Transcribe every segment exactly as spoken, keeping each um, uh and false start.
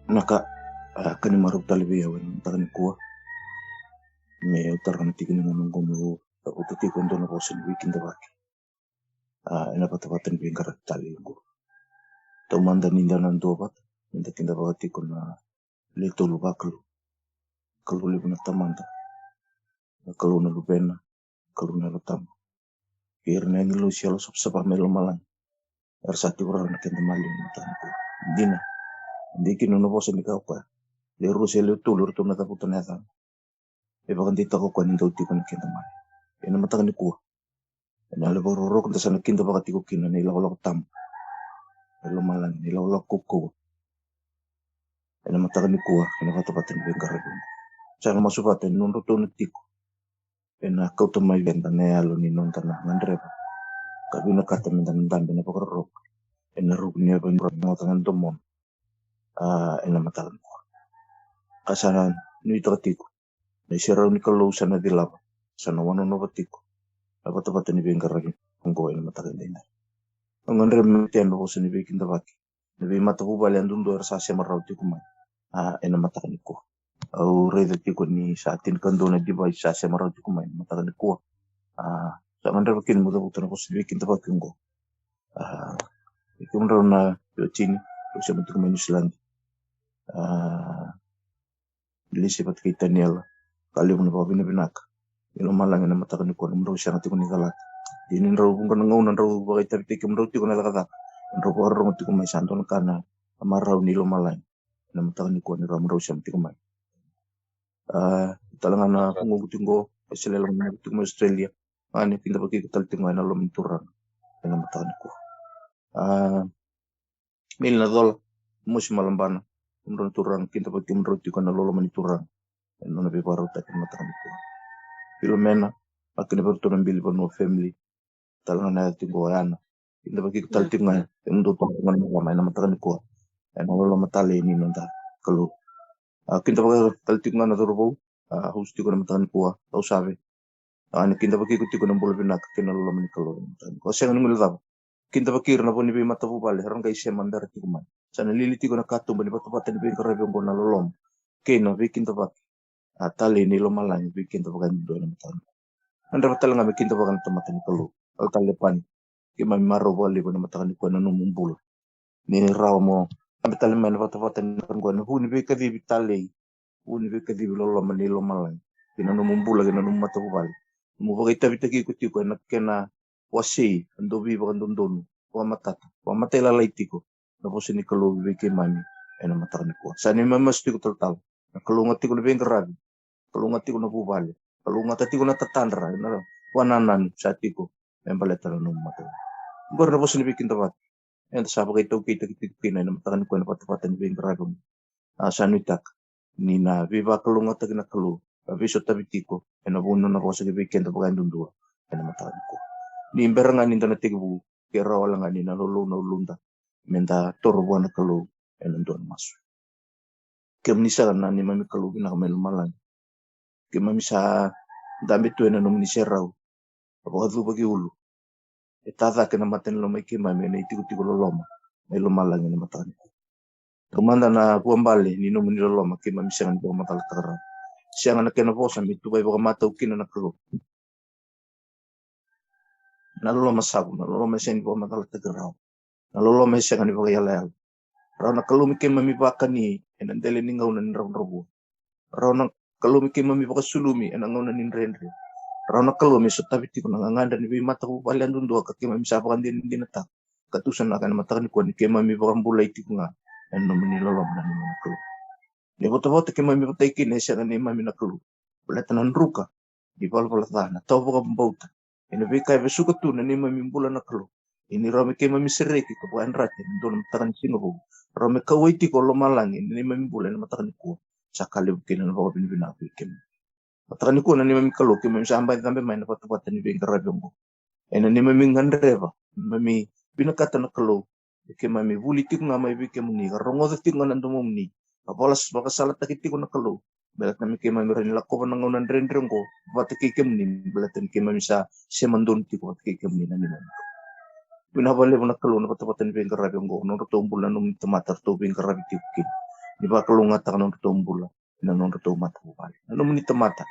Na ka, a, ka ni marau tale vei au ena mataka nikua. Me au tara na tiki ni gauna oqo meu cavuta tiko e dua na vosa ni veikidavaki. A, ena vatavata ni veiqaravi tale oqo. Taumada ni da na duavata, ni da kidavaka tiko na le tolu vakalou. Kalou levu na Tamada, na Kalou na Luvena, Kalou na Yalo Tabu. Kei ira na agilosi yalo savasava mai lomalagi. Era sa tiko rawa na keda maliwa ena mataka nikua. Dina. Dei kina na vosa ni kaya o koya. Le rua se le tolu eratou na cavuta na yacana. E vakadeitaka o koya ni dau tiko na keda maliwa. Ena mataka nikua. Ena yalo vakarokoroko da sa na kidavaka tiko kina na ilakolako tabu. E lomalagi, na ilakolako kaukauwa. Ena mataka nikua, ena vatavata ni veiqaravi. Sa na masu vata ni nodratou na tiko. Ena kauta mai vei keda na yalo ni noda na gadreva. Ka vinakata meda na dabe ena vakarorogo. Ena ruku ni yava ni rota na domona. A, ena mataka nikua. Ka sa na nuitaka tiko. Na iserau ni Kalou sa na cilava. Sa na wanonova tiko. Na vatavata ni veiqaravi. Oqo ena mataka edaidai. Au gadreva me tea na vosa ni veikidavaki. Na veimatavuvale yadudua era sa sema rawa tiko mai. A, ena mataka nikua. Au raica tiko ni sa tinikadua na device sa sema rawa tiko mai ena mataka nikua. A, sa gadreva kina meu cavuta na vosa ni veikidavaki oqo. A, i kemudrau na Yotini, rau sema tiko mai Niusiladi. A, Lisi vata kei Taniela, ka levu na vakavinavinaka. Ni lomalagi ena mataka nikua nomudrau sega tiko ni calata. Ia ni drau vuqa na gauna drau vakaitavitaki kemudrau tiko na cakacaka. Drau vakarorogo tiko mai sa dua na ka na marau ni lomalagi. Ena mataka nikua ni rau mudrau sema tiko mai. A, tale ga na vugoqu tiko qo, e Selele ga tiko mai Australia. A, ni kidavaki iko tale tiko ga ena loma ni Turaga. Ena mataka nikua. A, Mili na cola, mosi malabana, mudrau na turaga, kidavaki mudrau tiko ena loloma ni Turaga. Ena nona veivakarautaki ena mataka nikua. Filomena, a kina vei iratou na Bili Vanua family, tale ga na yaca tiko o Ana. Kidavaki iko tale tiko ga, e mudrau tale tiko ga na marama ena mataka nikua. Ena loloma tale ni noda Kalou. A, kidavaki tale tiko ga na cauravou, a, host tiko ena mataka nikua, Lausave. A, ni kidavaki iko tiko na bula vinaka kei na loloma ni Kalou ena mataka nikua. Sega ni guilecava. Kidavaki ira na vo ni veimatavuvale era qai sema bera tiko mai. Sa na lili tiko na katuba ni vatavata ni veiqaravi oqo na loloma kei na veikidavaki. A, talei ni lomalagi vei keda vakayadudua ena mataka nikua. Gadreva tale ga me kidavaka na tamata ni Kalou. Tale tale Lepani. Keimami marau vakalevu ena mataka nikua ena nomu bula. Ni rawa mo dabe tale mai na vatavata ni qo ena vuku ni veikacivi talei, vuku ni veikacivi loloma ni lomalagi kei na nomu bula kei na nomu matavuvale. Nomu vakaitavitaki iko tiko ena kena wasei, na dovi vakadodonu, vakamatata, vakamatailalai tiko na vosa ni Kalou vei keimami ena mataka nikua. Sa neimami masu tiko talatala, na Kalou ga tiko na veiqaravi, Kalou ga tiko na vuvale, Kalou ga tiko na tatadra, na vakanananu sa tiko me baleta na nomu matavuvale. Oqori na vosa ni veikidavaki eda sa vakaitaukeitaki tiko kina ena mataka nikua ena vatavata ni veiqaravi. A, sa nuitaka ni na veivakalougatataki na Kalou, ka veisotavi tiko ena vuku ni nona vosa ki vei keda vakayadudua ena mataka nikua. Ni bera ga ni da na tekivu, ke rawa wale ga ni na lolou na uluda me da toro vua na Kalou ena dua na masu. Kemuni saka na neimami Kalou vinaka mai lomalagi, keimami sa dabe tu ena nomuni serau, a vakacuva ki ulu. E tacake na mata ni loma i keimami ena itikotiko loloma mai lomalagi ena mataka nikua. Taumada na vuabale ni nomuni loloma keimami sega ni vakamacalataka rawa. Sega na kena vosa me tuvai vakamatau kina na Kalou. Na loloma savu, na loloma e sega ni vakamacalataki rawa. Na loloma e sega ni vakaiyalayala. Rawa na Kalou me keimami vakani ena dela ni gauna ni dravudravua. Rawa na Kalou me keimami vakasulumi ena gauna ni dredre. Rawa na Kalou me sotavi tiko na gagadre ni veimatavuvale yadudua ka keimami sa vakadinadinataka ka tusanaka ena mataka nikua ni keimami vakabulai tiko ga ena nomuni loloma na neimami Kalou. Na ivotavota keimami votai kina e sega neimami na Kalou, baleta na druka ni valavala ca, na tawa vakabauta, ena veika e vesuka tu na neimami bula na Kalou. Ia ni rawa me keimami sereki ka vakayadrati ena dua na mataka ni siga vou, rawa me kauwai tiko o lomalagi ena neimami bula ena mataka nikua. Sa ka levu kina na vakavinavinaka vei keimami. Mataka nikua na neimami Kalou, keimami sa bai cabe mai na vatavata ni veiqaravi oqo. Ena neimami gadreva, neimami vinakata na Kalou, e keimami vuli tiko ga mai vei kemuni, ka rogoca tiko ga na domomuni, ka valas-, vakasalataki tiko na Kalou, baleta me keimami rawa ni lakova na gauna dredre oqo vata kei kemuni, baleta ni keimami sa sema donu tiko vata kei kemuni na neimami Kalou. Vinaka vakalevu na Kalou na vatavata ni veiqaravi oqo, nodratou bula na nomuni tamata ratou veiqaravi tiko kina. Ni vakalougatataka nodratou bula, na nodratou matavuvale. Na nomuni tamata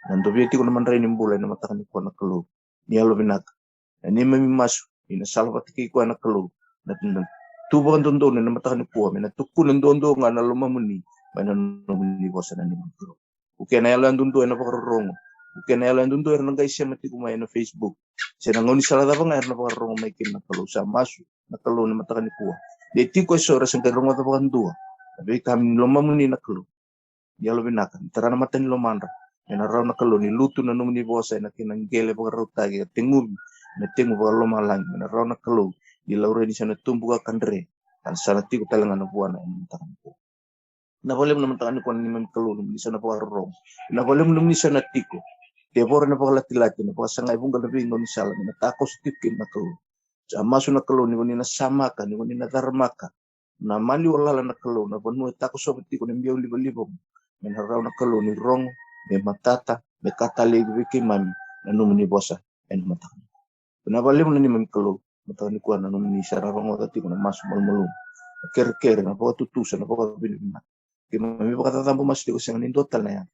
na dovia tiko na madrai ni bula ena mataka nikua na Kalou. Ni yalovinaka na neimami masu, ni na sala vata kei koya na Kalou, na, na tu vakadodonu ena mataka nikua, me na tukuna duadua ga na lomamuni mai na nomuni vosa na neimami Kalou. Vukea na yalo yadudua ena vakarorogo. Vukea na yalo yadudua era na qai sema tiko mai ena Facebook se na gaunisala cava ga era na vakarorogo mai kina na Kalou. Sa masu na Kalou na mataka nikua. De tiko eso era se qai rogoca vakadua na veika ni lomamuni na Kalou. Ni yalovinaka, ni tara na mata ni lomadra, me na rawa na Kalou ni lutu na nomuni vosa ena kena qele vakarautaki ka teguvi na tegu vakalomalagi, me na rawa na Kalou ni laurai ni sa na tubu ka kadre, ka sa na tiko tale ga na vuana ena mataka nikua. Na vakalevu na mataka nikua na neimami Kalou, nomuni sa na vakarorogo, na vakalevu nomuni sa na tiko. Tevoro na vakalatilati, na vakasagai vuqa na veigaunisala me na takoso tiko kina na Kalou. Sa masu na Kalou ni ko ni na samaka, ni ko ni na caramaka na maliwa lala na Kalou, na vanua e takosova tiko na biau livaliva, me na rawa na Kalou ni rogo, me matata, me ka talei vei keimami na nomuni vosa ena mataka nikua. Na vakalevu na neimami Kalou, mataka nikua na nomuni sa na rogoca tiko na masu malumalumu, na kerekere, na vakatutusa, na vakavinavinaka. Keimami vakacacabo masu tiko, sega ni dua tale na yaca.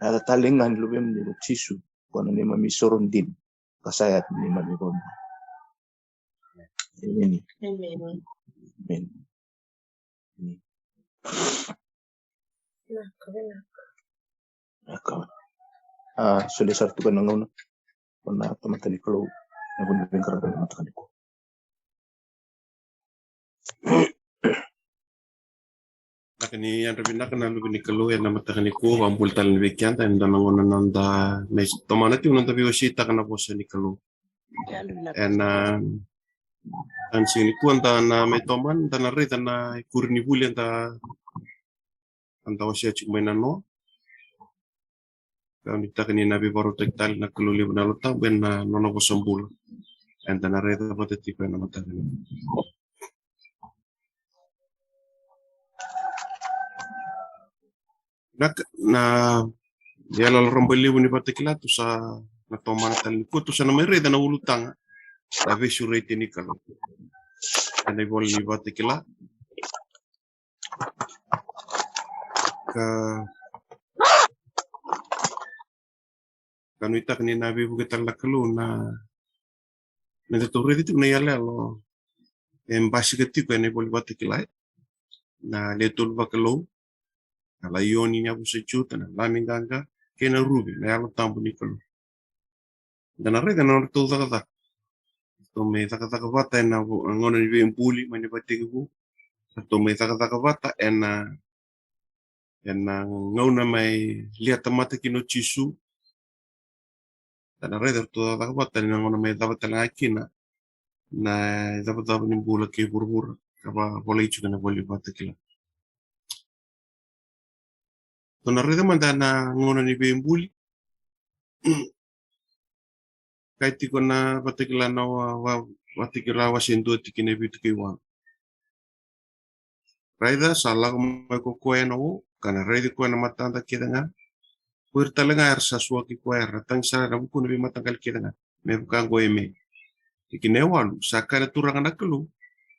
Na yaca talei ga ni Luvemuni ko Jisu, ko na neimami soro dina ka sa yati ni neimami vakamuduo. Emeni. Emeni. Emeni. Vinaka, vinaka. Vinaka. A, solia sara tu ga na gauna vua na tamata ni Kalou, na vuni veiqaravi ena mataka nikua. Vinaka, ni yadra vinaka na luve ni Kalou ena mataka nikua. Vakabula tale ni vei keda ena dua na gauna na noda mai tomana tiko na noda veiwaseitaka na vosa ni Kalou. Ena, a, ena siga nikua da na mai tomana, da na raica na ikuri ni vuli eda, eda wasea tiko mai na noa. Ka nuitaka ni na veivakarautaki tale na Kalou levu na Yalo Tabu ena nona vosa bula eda na raica vata tiko ena mataka nikua. Na, na iyaloyalo rabailevu ni Vakatakila, tou sa na tomana tale nikua, tou sa na mai raica na ulutaga na veisureti ni Kalou ena ivola ni Vakatakila. Ka, ka nuitaka ni na veivuke tale na Kalou na, na datou raica tiko na iyaloyalo e basika tiko ena ivola ni Vakatakila, e, na le tolu vakalou, na laioni ni yavusa i Juta, na lami qaqa, kei na ruvi, na Yalo Tabu ni Kalou. Da na raica na nodratou cakacaka. Ratou mai cakacaka vata ena vo-, gauna ni veibuli mai na vakatekivu. Ratou mai cakacaka vata ena, ena gauna mai lia tamata kina o Jisu. Da na raica ratou cakacaka vata ena gauna mai cava tale ga kina na icavacava ni bula kei vuravura, ka vakavolai tiko ena ivola ni Vakatakila. Tou na raica mada na gauna ni veibuli. Kaya tiko na Vakatakila na wa, wa, Vakatakila wase dua tikina e vitu kei walu. Raica, sa lako mai ko koya ena o, ka na raici koya na matada kece ga. Ko ira tale ga era sa suaki koya, era tagi sara ena vuku na veimataqali kece ga, me vaka oqo e me. Tikina e walu, sa kaya na Turaga na Kalou,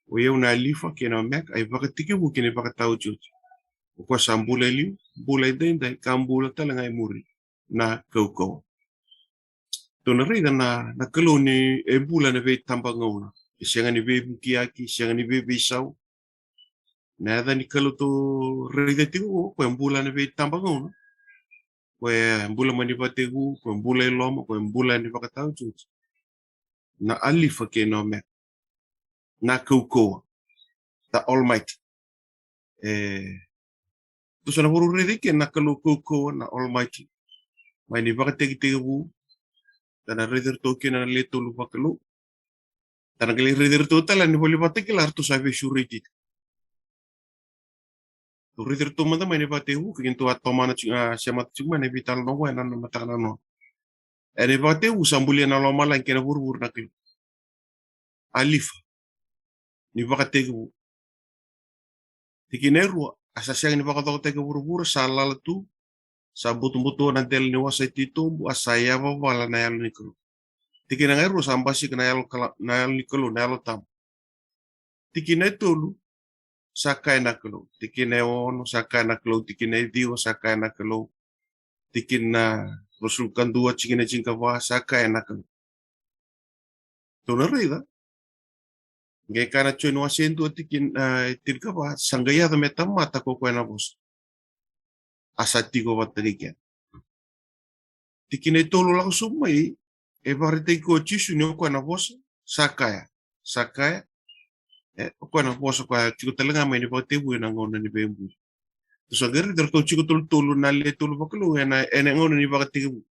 o i au na Alifa kei na Omeka, a ivakatekivu kei na ivakataotioti. O koya sa bula e liu, bula e daidai, ka bula tale ga e muri, na kaukauwa. Tou na raica na, na Kalou ni e bula ena veitabagauna. E sega ni veivukiyaki, sega ni veiveisau. Na yaca ni Kalou tou raica tiko, o koya e bula ena veitabagauna. O koya e bula mai na ivakatekivu, o koya e bula e loma, o koya e bula ena ivakataotioti. Na Alifa kei na Omeka. Na kaukauwa. The Almighty. E, tou sa na vakaraica kina na Kalou kaukauwa, na Almighty. Mai na ivakatekitekivu, tou na raici iratou kina na Le Tolu Vakalou. Tou na qai raici iratou tale ena iVola Vakatakila, ratou sa veisureti. Tou raici iratou mada mai na ivakatekivu, ka keitou a tomana tiko, a, semata tiko mai na veitalanoa ena, na mataka nanoa. Ena ivakatekivu sa bulia na lomalagi kei na vuravura na Kalou. Alifa. Ni vakatekivu. Tikina e rua, a sa sega ni vakacokotaki vuravura, sa lala tu, sa butobuto na dela ni wasa e titobu, a sa yavavala na Yalo ni Kalou. Tikina ga e rua, sa basika na Yalo kala-, na Yalo ni Kalou, na Yalo Tabu. Tikina e tolu, sa kaya na Kalou. Tikina e ono, sa kaya na Kalou. Tikina e ciwa, sa kaya na Kalou. Tikina ruasagavulu ka dua, tikina tinikava, sa kaya na Kalou. Tou na raica. Qai kaya na Joni wase dua tikina, e, tinikava, sa qai yaco me tamata ko koya na Vosa. A sa tiko vata kei keda. Tikina e tolu lako sobu mai, e vakaraitaki ko Jisu ni o koya na Vosa, sa kaya, sa kaya, e, o koya na Vosa, o koya tiko tale ga mai na ivakatekivu ena gauna ni veibuli. Tou sa qai raica ratou tiko tolutolu na Le Tolu Vakalou ena, ena gauna ni vakatekivu.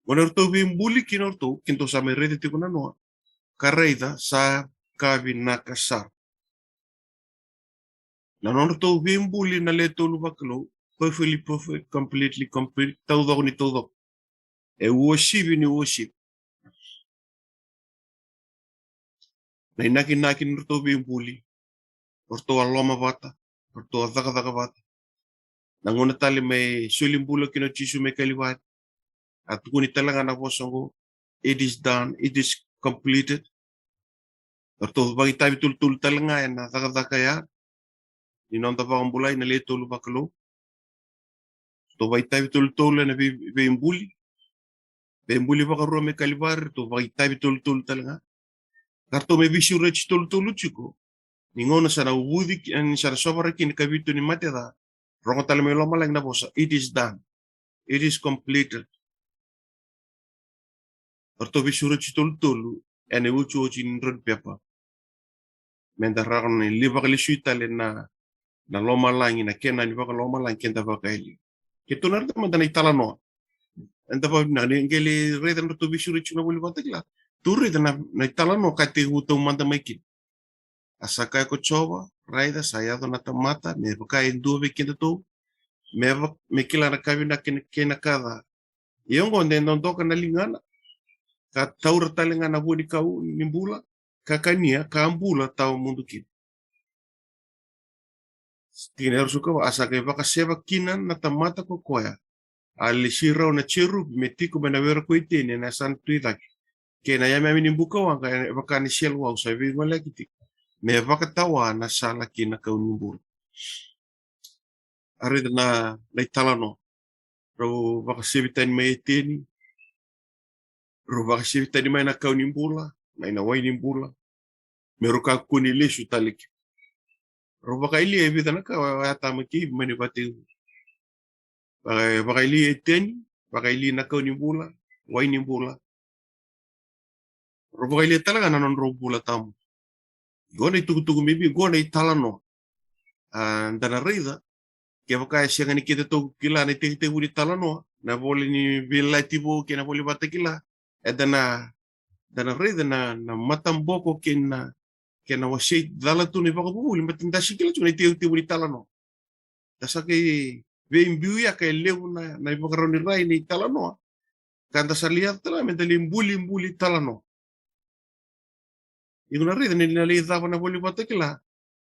Gauna ratou veibuli kina ratou, keitou sa mai raica tiko nanoa. Ka raica, sa ka vinaka sara. Na nodratou veibuli na Le Tolu Vakalou, perfectly perfect, completely complete, taucoko ni taucoko. E uasivi ni uasivi. Na inakinaki ni ratou veibuli, ratou a loma vata, ratou a cakacaka vata. Na gauna tale me soli bula kina o Jisu mai Kalivari, a tukuni tale ga na vosa oqo, "It is done, it is completed." Ratou vakaitavi tolutolu tale ga ena cakacaka ya ni noda vakabulai na Le Tolu Vakalou. Ratou vakaitavi tolutolu ena vei-, veibuli. Veibuli vakarua mai Kalivari, ratou vakaitavi tolutolu tale ga. Ka ratou mai veisureti tolutolu tiko. Ni gauna sa na uvuci ki-, ni sa na sovara kina na ikavitu ni mate ca. Rogo tale mai lomalagi na vosa, "It is done. It is completed." Ratou veisureti tolutolu ena iotioti ni drau ni pepa. Meda rawa ni lai vakalesui tale na, na lomalagi, na Kenani vakalomalagi, keda vakayalia. Keitou na raica mada na italanoa. Eda vakavinaka ni qai lai raica na ratou veisureti na vuli vakatakila. Tou raica na, na italanoa ka tekivu taumada mai kina. A sa kaya ko Jiova, "Raica, sa yaco na tamata, me vaka e dua vei kedatou, me va-, me kila na ka vinaka kei na, kei na ka ca. Ia oqo de dodoka na ligana, ka taura tale ga na vua ni kau ni bula, ka kania, ka bula tawa mudu kina." Tikina e ruasagavulu ka va, a sa qai vakaseva kina na tamata ko koya. A lesi rau na jerupi me tiko mai na were ko Iteni ena yasana tu i cake. Kei na yameyame ni bukawaqa e vaka ni seleiwau sa veigoleyaki tiko. Me vakatawa na sala ki na kau ni bula. A raica na, na italanoa. Rau vakasevi tani mai Iteni. Rau vakasevi tani mai na kau ni bula, mai na wai ni bula. Me rau kakua ni lesu tale kina. Rau vakayalia e vica na ka, o Atama kei Ivi mai na vatu. Vaka-, vakayalia Iteni, vakayalia na kau ni bula, wai ni bula. Rau vakayalia tale ga na nodrau bula tawamudu. Qo na itukutuku bibi, qo na italanoa. A, da na raica, kevaka e sega ni kedatou kila na itekitekivu ni talanoa, na ivola ni Veiyalayalati Vou kei na ivola ni Vakatakila, eda na, da na raica na, na mataboko kei na, kei na wasei cala tu na iVakavuvuli, baleta da sega ni kila tu na itekitekivu ni talanoa. da sa qai veibiuyaka e levu na, na ivakarau ni rai ni talanoa. Ka da sa lai yaco tale ga me da lai bulibuli talanoa. Iko na raica ni na lai cava na ivola ni Vakatakila,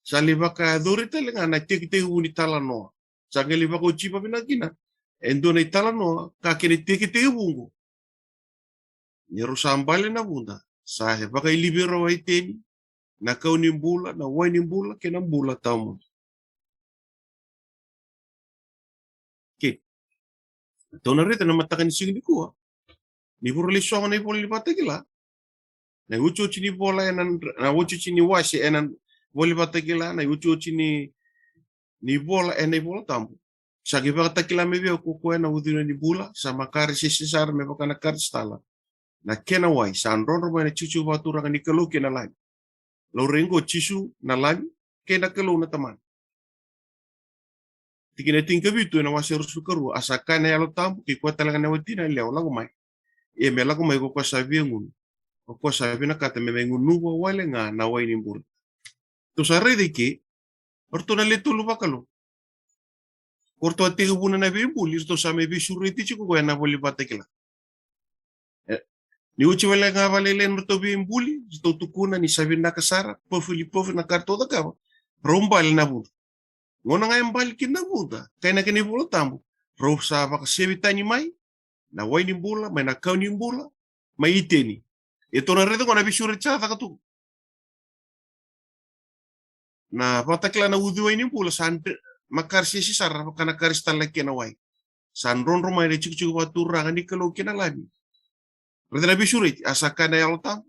sa lai vakayacori tale ga na tekitekivu ni talanoa. Sa qai lai vakaoti vavinaka kina e dua na italanoa ka kena itekitekivu oqo. Ni rau sa bale na vuda, sa vakailivi rau a Iteni, na kau ni bula, na wai ni bula kei na bula tawamudu. Ke tou na raica na mataka ni siga nikua, ni vura lai sogo na ivola ni Vakatakila, na iotioti ni vola ena, na iotioti ni wase ena ivola ni Vakatakila, na iotioti ni, ni vola ena iVola Tabu. Sa qai vakatakila mai vei au ko koya na uciwai ni bula, sa makare sese sara me vaka na karisitala. Na kena wai sa drodro mai na tikotiko vakaturaga ni Kalou kei na Lami. Laurai oqo Jisu na Lami kei na Kalou na Tamana. Tikina tinikavitu ena wase ruasagavulu ka rua, a sa kaya na Yalo Tabu kei koya tale ga na watina yalewa, lako mai. Ia me lako mai ko koya sa via gunu, ko koya sa vinakata me mai gunuva wale ga na wai ni bula. Tou sa raica i ke, o ratou na le tolu vakalou. Ko ratou a tekivuna na veibuli, ratou sa mai veisureti tiko ko ena ivola ni Vakatakila. E, ni oti wale ga vakalailai na ratou veibuli, ratou tukuna ni sa vinaka sara, pafili pafi na ka ratou cakava, rau bale na vuda. Gauna ga e bale kina na vuda, kaya na kena iVola Tabu, rau sa vakasevi tani mai na wai ni bula, mai na kau ni bula, mai Iteni. E tou na raica oqo na veisureti sa caka tu. Na Vakatakila na uciwai ni bula sa dre-, makare sese sara vaka na karisitala kei na wai. Sa drodro mai na tikotiko vakaturaga ni Kalou kei na Lami. Raica na veisureti, a sa kaya na Yalo Tabu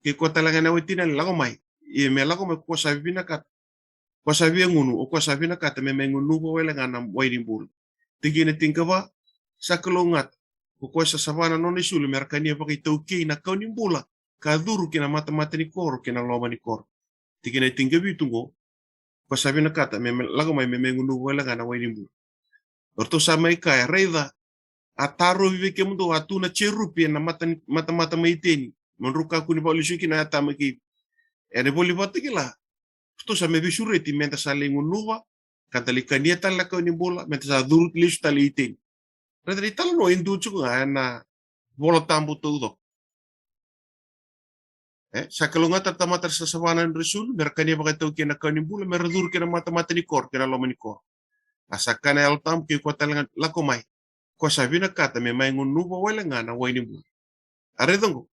kei koya tale ga na watina, lako mai. Ia me lako mai ko koya sa vinakata, ko koya sa via gunu, o koya sa vinakata me mai gunuva wale ga na wai ni bula. Tikina tinikava, sa kalougata ko koya sa sava na nona isulu me ra kania vakaitaukei na kau ni bula ka curu ki na matamata ni koro kei na loma ni koro. Tikina tinikavitu oqo, ko koya sa vinakata me, me lako mai me mai gunuva wale ga na wai ni bula. O ratou sa mai kaya, raica, a tarovi vei kemudou, a tu na jerupi ena mata ni, matamata mai Iteni, mo drau kakua ni vakalesui kina o Atama kei Ivi. Ena ivola ni Vakatakila, o ratou sa mai veisureti me da sa lai gunuva ka da lai kania tale na kau ni bula, me da sa curu lesu tale i Iteni. Raica na italanoa e dua tiko ga ena iVola Tabu taucoko. E, sa kalougata na tamata era sa sava na nodra isulu me ra kania vakaitaukei na kau ni bula, me ra curu ki na matamata ni koro kei na loma ni koro. A sa kaya na Yalo Tabu kei koya tale ga, lako mai ko koya sa vinakata me mai gunuva wale ga na wai ni bula. A raica oqo.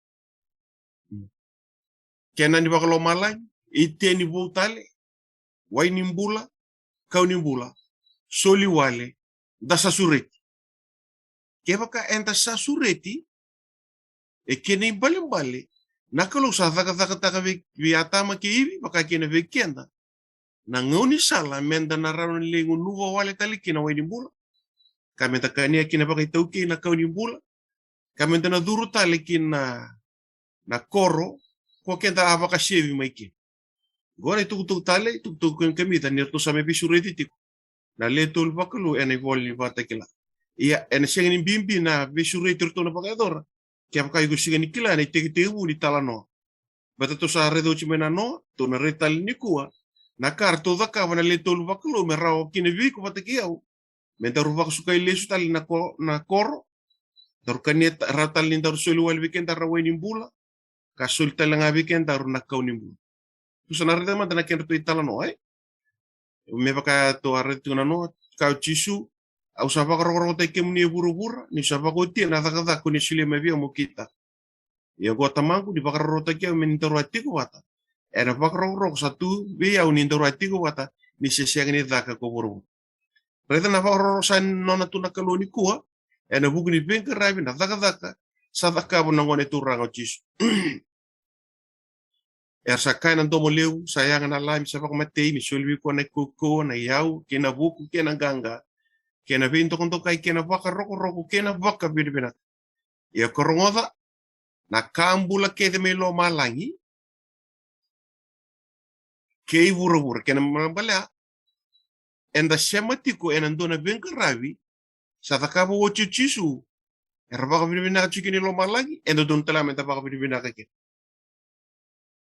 Kena ni vakalomalagi, Iteni vou tale, wai ni bula, kau ni bula, soli wale, da sa sureti. Kevaka eda sa sureti, e kena ibalebale na Kalou sa cakacakataka vei, vei Atama kei Ivi, vaka kina vei keda, na gaunisala me da na rawa ni lai gunuva wale tale kina wai ni bula, ka me da kania kina vakaitaukei na kau ni bula, ka me da na curu tale kina na koro ko keda a vakasevi mai kina. Oqo na itukutuku tale, itukutuku kena kamica ni ratou sa mai veisureti tiko na le tolu vakalou ena ivola ni Vakatakila. Ia, ena sega ni bibi na veisureti ratou na vakayacora kevaka iko sega ni kila na itekitekivu ni talanoa. Baleta tou sa raica oti mai na noa, tou na raica tale nikua na ka ratou cakava na le tolu vakalou me rawa kina vei iko vata kei au me daru vakasukai lesu tale na ko-, na koro. Daru kania ta-, rawa tale ni daru soli wale vei kedaru na wai ni bula, ka soli tale ga vei kedaru na kau ni bula. Tou sa na raica mada na kedratou italanoa, e? Me vaka tou a raica tiko na noa, kaya o Jisu, au sa vakarokorokotaki kemuni e vuravura, niu sa vakaotia na cakacaka ko ni solia mai vei au mo kitaka. Ia oqo Tamaqu, ni vakarorotaki au me ni daru a tiko vata ena vakarokoroko sa tu vei au ni daru a tiko vata, ni se sega ni caka ko vuravura. Raica na vakarokoroko sa nona tu na Kalou nikua ena vuku ni veiqaravi, na cakacaka sa cakava na Gone Turaga o Jisu. Era sa kaya na domo levu, sa yaga na Lami sa vakamatei, me soli vei koya na kaukauwa, na iyau kei na vuku kei na qaqa, kei na veidokadokai kei na vakarokoroko kei na vakavinavinaka. Ia ko rogoca, na ka bula kece mai lomalagi kei vuravura, kena ibalebale eda sema tiko ena dua na veiqaravi sa cakava oti o Jisu. Era vakavinavinaka tiko kina i lomalagi, eda dodonu tale ga meda vakavinavinaka kina.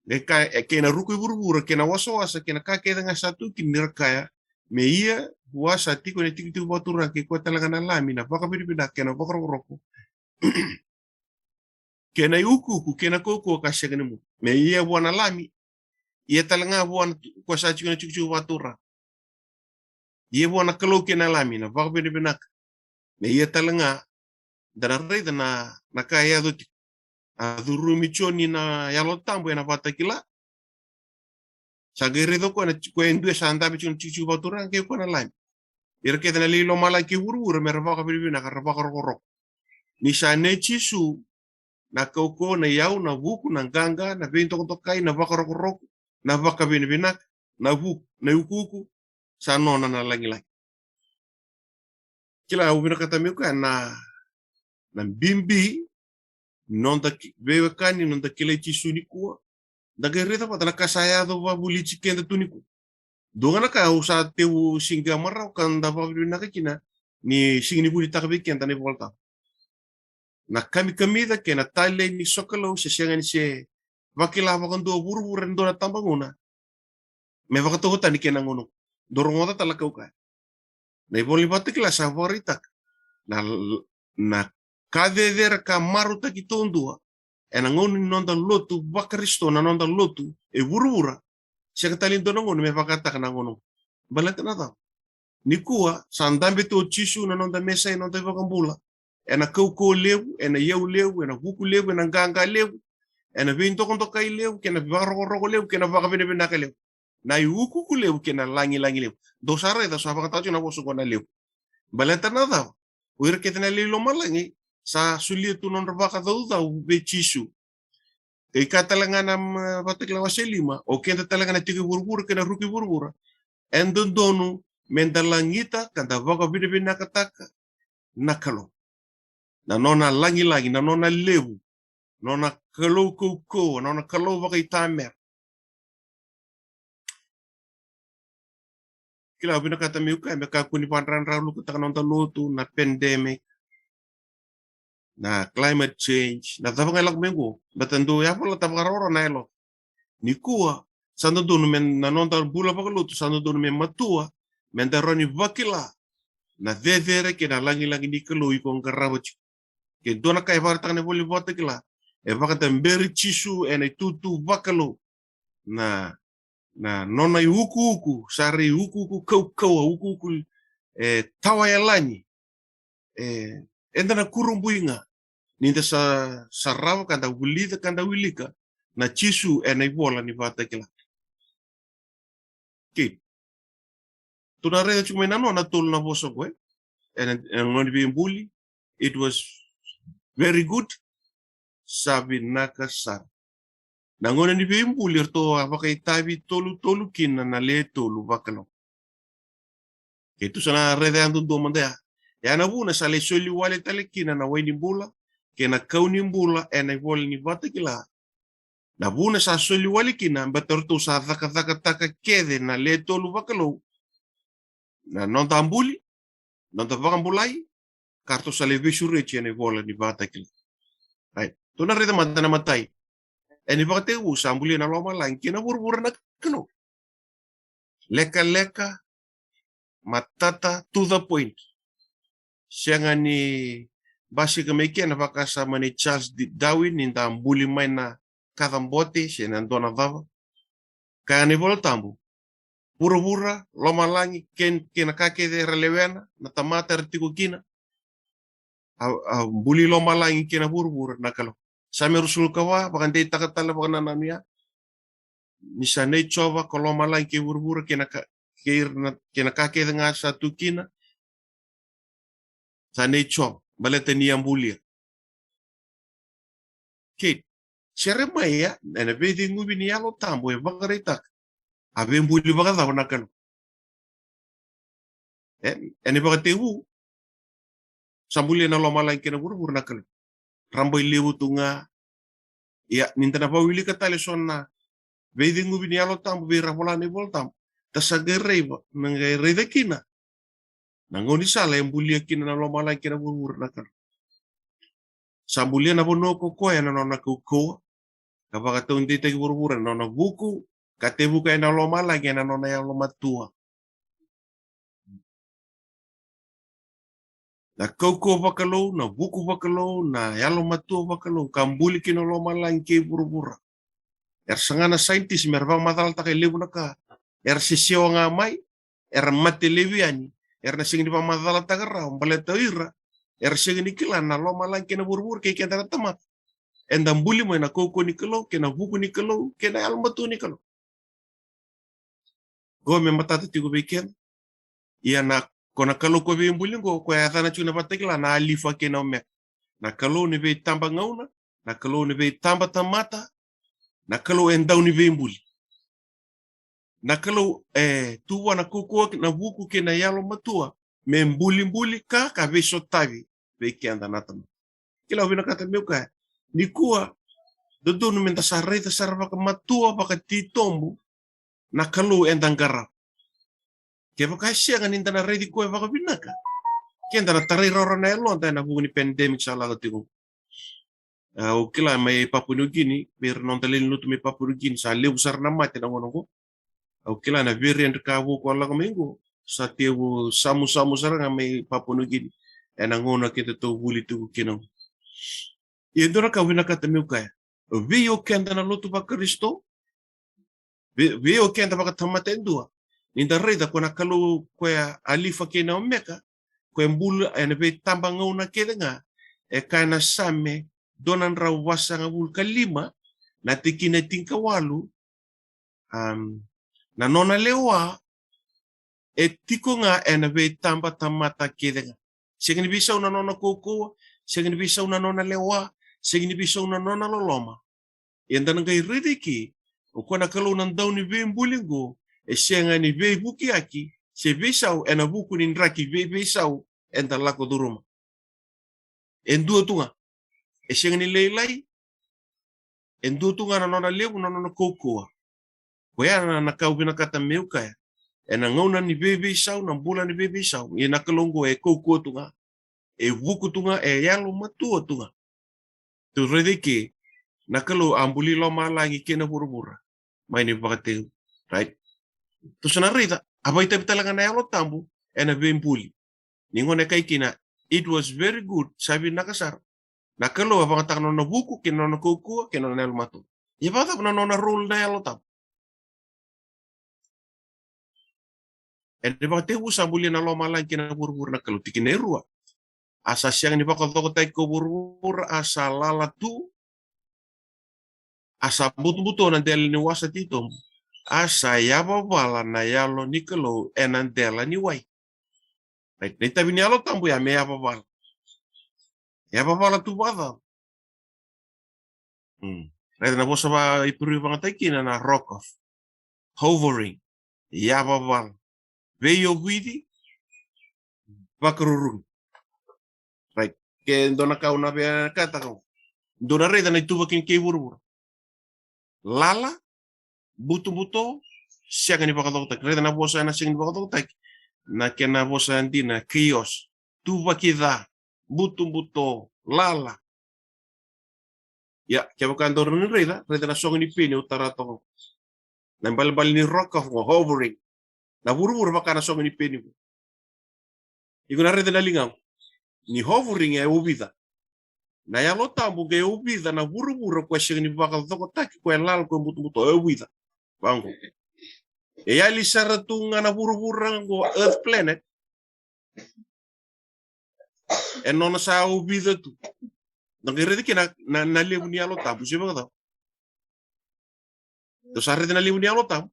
Qai kaya, e, kei na ruku i vuravura, kei na wasawasa, kei na ka kece ga sa tu kina, ni ra kaya, Me ia vua sa tiko ena itikotiko vakaturaga kei koya tale ga na Lami na vakavinavinaka kei na vakarokoroko, kei na iukuuku kei na kaukauwa ka sega ni mudu. Me ia vua na Lami, ia tale ga vua na, koya sa tiko ena itikotiko vakaturaga. Ia vua na Kalou kei na Lami na vakavinavinaka. Me ia tale ga, da na raica na, na ka e yaco tiko. A curumi Joni na Yalo Tabu ena Vakatakila. Sa qai raica o koya na, koya e dua sa dabe tiko ena itikotiko vakaturaga kei koya na Lami. Ira kece na lewe i lomalagi kei vuravura me ra vakavinavinaka, ra vakarokoroko. Ni sa nei Jisu na kaukauwa, na iyau, na vuku, na qaqa, na veidokadokai, na vakarokoroko, na vakavinavinaka, na vuku, na iukuuku, sa nona na lagilagi. Kila, au vinakata meu kaya na, na bibi ni noda ki-, veiwekani, noda kilai Jisu nikua. Da qai raica vata na ka sa yaco vakavulici keda tu nikua. Dua ga na ka au sa tevu siga marau ka da vakavinavinaka kina ni sega ni vunitaka vei keda na iVolatabu. Na kamikamica kei na talei ni sokalou se sega ni se vakila vakadua vuravura ena dua na tabagauna me vakatauvatani kei na gauna. Dou rogoca tale na ka au kaya. Na iVola ni Vakatakila sa vakaraitaka na, na ka cecere ka marautaki taudua ena gauna ni noda lotu vaKarisito, na noda lotu e vuravura. Sega tale ni dua na gauna me vakataka na gauna. Baleta na cava? Nikua sa dabe tu o Jisu na noda Mesaia, na noda iVakabula, ena kaukauwa levu, ena iyau levu, ena vuku levu, ena qaqa levu, ena veidokadokai levu, kei na vakarokoroko levu, kei na vakavinavinaka levu, na iukuuku levu kei na lagilagi levu. Dou sa raica, sa vakatau tiko na vosa qo na levu. Baleta na cava? O ira kece na lewe i lomalagi sa solia tu nodra vakacaucau vei Jisu. Kei ka tale ga na, mm, Vakatakila wase lima, o keda tale ga na tiko i vuravura kei na ruku i vuravura, e dodonu meda lagita ka da vakavinavinakataka na Kalou. Na nona lagilagi, na nona levu, na nona Kalou kaukauwa, na nona Kalou vakaitamera. Kila, au vinakata meu kaya, me kakua ni vakadradralukataka na noda lotu na pandemic, na climate change, na cava ga e lako mai qo, baleta dou yavalata vakarawarawa na yalo. Nikua, sa dodonu me, na noda bula vakalotu, sa dodonu me matua, meda rawa ni vakila na cecere kei na lagilagi ni Kalou iko qarava tiko. Ke dua na ka e vakaraitaka na iVola ni Vakatakila, e vakadaberi Jisu ena itutu vakalou. Na, na nona iukuuku, sa rui iukuuku kaukauwa, iukuuku e tawa yalani. E, eda na kurabui ga ni da sa, sarava ka da vulica ka da wilika na Jisu ena iVola ni Vakatakila. Kei. Tou na raica tiko mai na nona tolu na vosa qo, e. Ena, ena gauna ni veibuli, it was very good. Sa vinaka sara. Na gauna ni veibuli, eratou a vakaitavi tolutolu kina na lewe tolu vakalou. Keitou sa na raica yadudua mada ya. Ya na vuna sa lai soli wale tale kina na wai ni bula kei na kau ni bula ena iVola ni Vakatakila. Na vuna sa soli wale kina, baleta ratou sa cakacakataka kece na lewe tolu vakalou na noda buli, noda vakabulai, ka ratou sa lai veisureti ena iVola ni Vakatakila. Right. Tou na raica mada na imatai. Ena ivakatekivu sa bulia na lomalagi kei na vuravura na Kalou. Lekaleka, matata, to the point. Sega ni basika mai kina na vakasama nei Charles D-, Darwin ni da buli mai na kacabote se na dua na cava. Kaya na iVola Tabu, vuravura, lomalagi, kei, kei na ka kece era lewena, na tamata era tiko kina. A, a buli lomalagi kei na vuravura na Kalou. Same ruasagavulu ka va, vakadeitaka tale vakanananu ya. Ni sa nei Jiova ko lomalagi kei vuravura kei na ka, kei na, kei na ka kece ga sa tu kina. Sa nei Jiova, baleta ni a bulia. Kei, Jeremaia, ena veiceguvi ni Yalo Tabu e vakaraitaka a veibuli vakacava na Kalou. E, ena ivakatekivu, sa bulia na lomalagi kei na vuravura na Kalou. Rabailevu tu ga. Ia, ni da na vakawilika tale eso na veiceguvi ni Yalo Tabu vei ira vola na iVola Tabu, da sa qai raiva, na qai raica kina na gaunisala e bulia kina na lomalagi kei na vuravura na Kalou. Sa bulia na vanua ko koya ena nona kaukauwa, ka vakataudeitaki vuravura ena nona vuku, ka tevuka ena lomalagi ena nona yalomatua. Na kaukauwa vakalou, na vuku vakalou, na yalomatua vakalou ka buli kina lomalagi kei vuravura. Era saga na scientist me ra vakamacalataka e levu na ka era sesewa ga mai, era mate levu yani, era na sega ni vakamacalataka rawa baleta o ira era sega ni kila na lomalagi kei na vuravura kei keda na tamata. Eda buli mai na kaukauwa ni Kalou kei na vuku ni Kalou kei na yalomatua ni Kalou. Qo me matata tiko vei keda. Ia na, ko na Kalou ko veibuli qo, ko e yacana tiko na vakatakila na Alifa kei na Omeka. Na Kalou ni veitaba gauna, na Kalou ni veitaba tamata, na Kalou e dau ni veibuli. Na Kalou e tu vua na kaukauwa, na vuku kei na yalomatua me bulibuli ka, ka veisotavi vei keda na tamata. Kila, au vinakata meu kaya nikua, dodonu meda sa raica sara vakamatua, vakatitobu na Kalou eda qarava. Kevaka e sega ni da na raici koya vakavinaka, keda na tarai rawarawa na yaloda ena vuku ni pandemic sa lako tiko. Au kila mai Papua New Guinea, vei ira na noda lewe ni lotu mai Papua New Guinea, sa levu sara na mate na gauna oqo. Au kila na variant ka vou ko lako mai qo, sa tevu samusamu sara ga mai Papua New Guinea ena gauna kedatou vuli tiko kina qo. Ia dua na ka au vinakata meu kaya vei o keda na lotu vaKarisito, vei, vei o keda vakatamata e dua, ni da raica ko na Kalou ko e Alifa kei na Omeka, ko e bula ena veitaba gauna kece ga. E kaya na Same dua na drau vasagavulu ka lima, na tikina tinikawalu, am, na nona lewa e tiko ga ena veitaba tamata kece ga. Sega ni veisau na nona kaukauwa, sega ni veisau na nona lewa, sega ni veisau na nona loloma. Eda na qai raica ke o koya na Kalou na dau ni veibuli qo e sega ni veivukiyaki se veisau ena vuku ni draki veiveisau eda lako curuma. E dua tu ga. E sega ni lailai. E dua tu ga na nona levu, na nona kaukauwa. Koya na, na ka au vinakata meu kaya. Ena gauna ni veiveisau, na bula ni veiveisau, ia na Kalou qo e kaukauwa tu ga, e vuku tu ga, e yalomatua tu ga. Tou raica ke na Kalou a buli lomalagi kei na vuravura mai ni vakatekivu, right? Tou sa na raica a vakaitavi tale ga na Yalo Tabu ena veibuli. Ni gauna e kaya kina, "It was very good," sa vinaka sara. Na Kalou a vakayagataka na nona vuku kei na nona kaukauwa kei na nona yalomatua. Ia vakacava na nona role na Yalo Tabu? Ena vakatekivu sa bulia na lomalagi kei na vuravura na Kalou, tikina e rua. A sa sega ni vakacokotaki ko vuravura, a sa lala tu, a sa butobuto na dela ni wasa titobu, a sa yavavala na Yalo ni Kalou ena dela ni wai. Right? Na itavi ni Yalo Tabu ya me yavavala. Yavavala tu vakacava? Hmm. Raica na vosa vakaIperiu e vakayagataki kina na rokof. Hovering. Yavavala. Veiovici. Vakarurugi. Right. Ke dua na ka au na vinakataka, dou na raica na ituvaki ni kei vuravura. Lala, butobuto, sega ni vakacokotaki. Raica na vosa ena sega ni vakacokotaki. Na kena vosa dina, chaos. Tuvaki ca, butobuto, lala. Ia, kevaka dou rawa ni raica, raica na sogo ni peni au tara toka. Na ibalebale ni rokof qo, hovering. Na vuravura vaka na sogo ni peni qo. Iko na raica na ligamu. Ni hovering e ovica. Na Yalo Tabu qai ovica na vuravura ko e sega ni vakacokotaki, ko e lala, ko e butobuto, e ovica. Vaqo. E yali sara tu ga na vuravura qo, Earth planet. E nona sa ovica tu. Dou qai raica kina na, na, na levu ni Yalo Tabu, se vakacava? Dou sa raica na levu ni Yalo Tabu.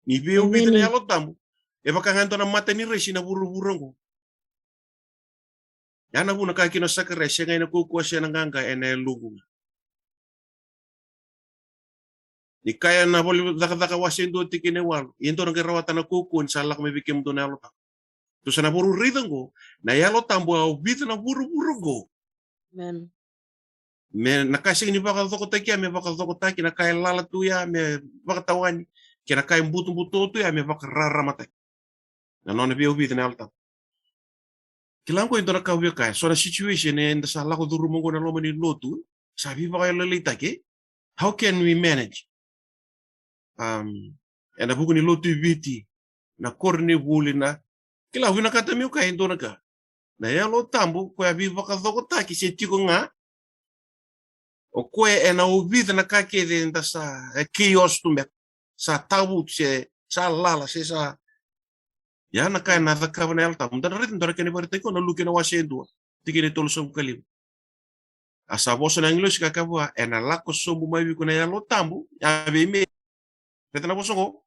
Ni veiovica na Yalo Tabu. E vaka ga e dua na mata ni resi na vuravura qo. Ya na vuna kaya kina o Sakaraia, sega ena kaukauwa se na qaqa, ena yaloqu ga. Ni kaya na ivola Cakacaka wase dua tikina e walu, ia dou na qai rawata na kaukauwa ni sa lako mai vei kemudou na Yalo Tabu. Tou sa na vakaraica qo, na Yalo Tabu a ovica na vuravura qo. Amen. Me na ka e sega ni vakacokotaki ya me vakacokotaki, na ka e lala tu ya me vakatawani, kei na ka e butobuto tu ya me vakararamataki. Na nona veiovica na Yalo Tabu. Kila qo e dua na ka au via kaya, so na situation eda sa lako curuma qo na loma ni lotu, sa veivakayalolailaitaki. How can we manage? Um, ena vuku ni lotu i Viti, na koronivuli, na, kila, au vinakata meu kaya e dua na ka. Na Yalo Tabu, koya veivakacokotaki se tiko ga, o koya ena ovica na ka kece eda sa, e chaos tu beka. Sa tavutu se, sa lala se sa. Ia na ka ena cakava na Yalo Tabu. Da na raica, da na kena vakaraitaki koya na Luke na wase e dua. Tikina e tolusagavulu ka lima. A sa vosa na agilosi ka kaya vua, ena lako sobu mai vei iko na Yalo Tabu, a vei Meri. Raica na vosa oqo.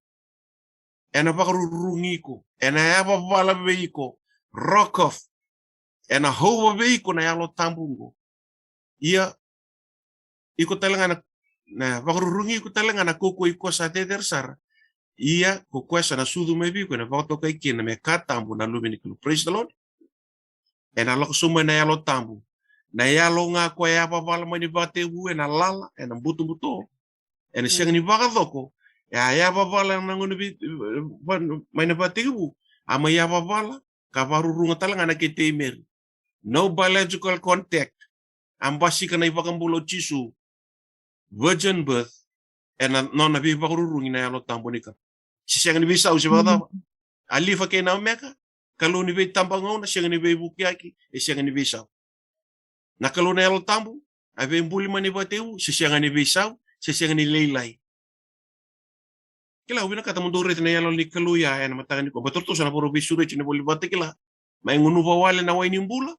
Ena vakarurugi iko, ena yavavala vei iko, rock off, ena hova vei iko na Yalo Tabu oqo. Ia, iko tale ga na, na vakarurugi iko tale ga na kaukaua i koya sa cecere sara. Ia, ko koya sa na sucu mai vei iko, ena vakatokai kina me ka tabu na Luve ni Kalou. Praise the Lord. Ena lako sobu mai na Yalo Tabu. Na yalo ga koya e yavavala mai na ivakatekivu, ena lala, ena butobuto. Ena sega ni vakacoko. E a yavavala na gauna vei, mai na ivakatekivu. A mai yavavala, ka vakaruruga tale ga na kete i Meri. No biological contact. A basika na iVakabula o Jisu. Virgin birth, ena nona veivakarurugi na Yalo Tabu ni ka. Se sega ni veisau, se vakacava. Alifa kei na Omeka, Kalou ni veitabagauna, sega ni veivukiyaki, e sega ni veisau. Na Kalou na Yalo Tabu, a veibuli mai na ivakatekivu, se sega ni veisau, se sega ni lailai. Kila, au vinakata mo dou raica na Yalo ni Kalou ya ena mataka nikua. Baleta ratou sa na vakarau veisureti ena ivola ni Vakatakila. Mai gunuva wale na wai ni bula.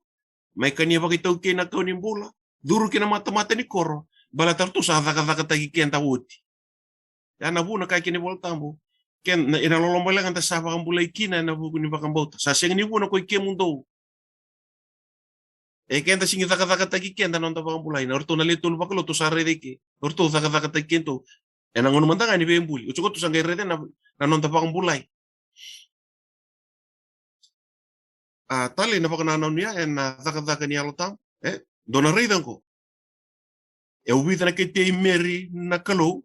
Mai kania vakaitaukei na kau ni bula. Curu ki na matamata ni koro. Baleta ratou sa cakacakataki keda oti. Ya na vuna kaya kina iVola Tabu. Keda, ena loloma levu eda sa vakabulai kina ena vuku ni vakabauta. Sa sega ni vuna ko i kemudou. E keda sega ni cakacakataki keda na noda vakabulai. Na ratou na le tolu vakalotu sa raica i ke. Ratou cakacakataki kedatou. Ena gauna mada ga ni veibuli. Oti koya tu sa qai raica na, na noda vakabulai. A, tale na vakanananu ya, ena cakacaka ni Yalo Tabu. E, dou na raica oqo. E ovica na kete i Meri na Kalou.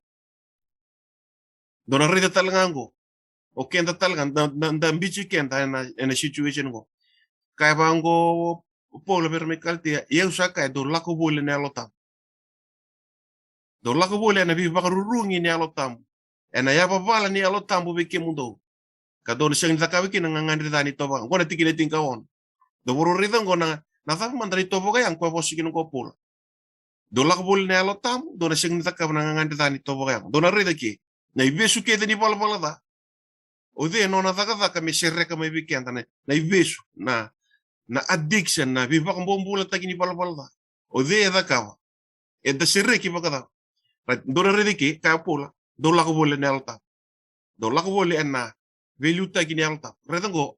Dou na raica tale ga oqo. O keda tale ga, da, da, da biuti keda ena, ena situation oqo. Kaya vaqo o Paula vei ira mai Kalatia, ia au sa kaya, dou lako voli ena Yalo Tabu. Dou lako voli ena veivakarurugi ni Yalo Tabu. Ena yavavala ni Yalo Tabu vei kemudou. Ka dou na sega ni cakava kina na gagadre ca ni itovo. Oqo na tikina tinikaono. Dou vakarau raica oqo na, na cava mada na itovo ka yaga koya vosa kina oqo o Paula. Dou lako voli na Yalo Tabu, dou na sega ni cakava na gagadre ca ni itovo ka yaga. Dou na raica ke, na ivesu kece ni valavala ca. O cei e nona cakacaka me sereka mai vei keda na, na ivesu, na, na addiction, na veivakabobulataki ni valavala ca. O cei e cakava? Eda sereki vakacava? Right, dou na raica ke, kaya o Paula, dou lako voli ena Yalo Tabu. Dou lako voli ena veiliutaki ni Yalo Tabu. Raica oqo,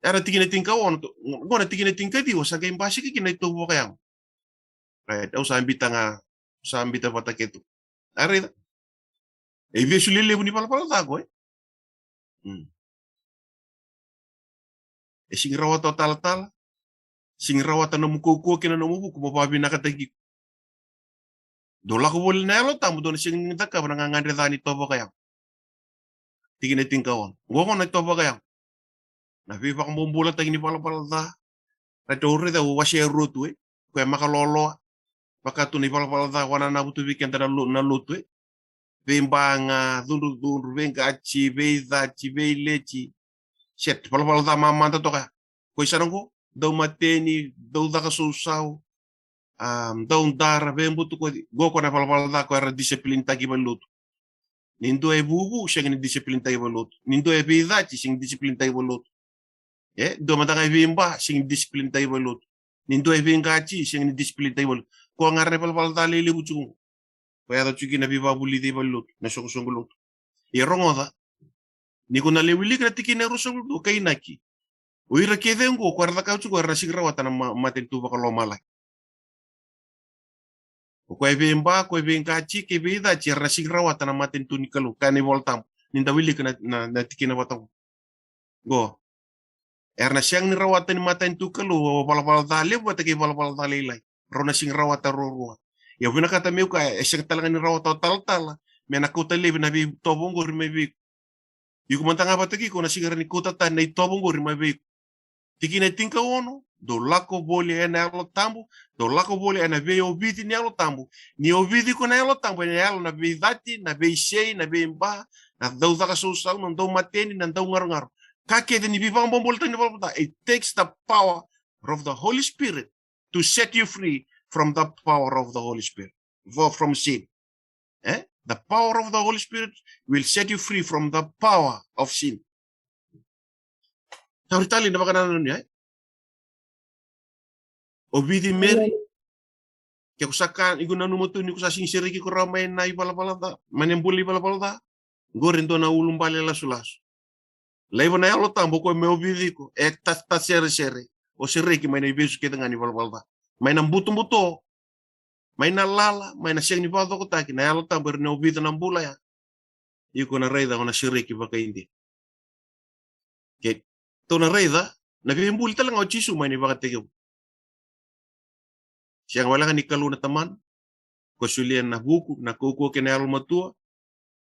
era tikina tinikaono, oqo na tikina tinikaciwa, sa qai basika kina na itovo vakayago. Right, au sa bita ga, sa bita vata kei tu. A raica. E ivesu lelevu ni valavala ca oqo, e? Hmm. E sega ni rawata o talatala. Sega ni rawata nomu kaukauwa kei na nomu vuku mo vakavinakataki iko. Dou lako voli na Yalo Tabu, dou na sega ni cakava na gagadre ca ni itovo vakayago. Tikina tinikaono. Oqo na itovo vakayago. Na veivakabobulataki ni valavala ca. Raica, au raica au wasea rua tu, e. Koya makaloloa. Vaka tu na ivalavala ca, wananavu tu vei keda na lo-, na lotu, e. Veiba ga, cudrucudru, veiqati, veicati, veileti. Set, valavala ca mamada toka. Ko i sana oqo, dau mateni, dau caka sausau, a, dau dara, veibutukoci. Oqo ko na valavala ca ko era discipline taki valelotu. Ni dua e vuvu, sega ni discipline taki valelotu. Ni dua e veicati, sega ni discipline taki valelotu. E, dua mada ga e veiba, sega ni discipline taki valelotu. Ni dua e veiqati, sega ni discipline taki valelotu. Ko ga ra na ivalavala ca lelevu tiko. Ko yaco tiko kina na veivakavulici i valelotu, na soqosoqo lotu. Ia rogoca. Ni ko na lai wilika na tikina e ruasagavulu ka dua, kainaki. O ira kece oqo, ko era cakava tiko, era na sega ni rawata na ma-, matanitu vakalomalagi. O koya e veiba, koya e veiqati, kei veicati, era na sega ni rawata na matanitu ni Kalou, kaya na iVola Tabu. Ni da wilika na, na, na tikina vata oqo. Qo. Era na sega ni rawata ni matanitu Kalou, o valavala ca levu vata kei valavala ca lailai. Rau na sega ni rawata ruarua. Ia vinakata meu kaya, e sega tale ga ni rawata o talatala, me na kauta laivi na veitovo oqori mai vei iko. Iko mada ga vata kei iko na sega ni kauta tani na itovo oqori mai vei iko. Tikina e tinikaono, dou lako voli ena Yalo Tabu, dou lako voli ena veiovici ni Yalo Tabu. Ni ovici iko na Yalo Tabu, ena yalo na veicati, na veisei, na veiba, na dau caka sausau, na dau mateni, na dau garogaro. Ka kece ni veivakabobulataki ni valavala ca, it takes the power of the Holy Spirit to set you free from the power of the Holy Spirit, for, from sin. Eh? The power of the Holy Spirit will set you free from the power of sin. Tauri tale na vakanananu, eh? O vici Meri. Amen. Ke ko sa ka, iko nanuma tu ni ko sa sega ni sereki iko rawa mai na ivalavala ca, mai na bula ivalavala ca. Qori e dua na ulubale lasulasu. Laiva na Yalo Tabu o koya me ovici iko, e ta, taseresere. O sereki mai na ivesu kece ga ni valavala ca. Mai na butobuto, mai na lala, mai na sega ni vakacokotaki, na Yalo Tabu e rawa ni ovica na bula ya. Iko na raica o na sereki vakaidina. Keitou na raica na veibuli tale ga o Jisu mai na ivakatekivu. Sega walega ni Kalou na Tamana, ko solia na vuku, na kaukauwa kei na yalomatua,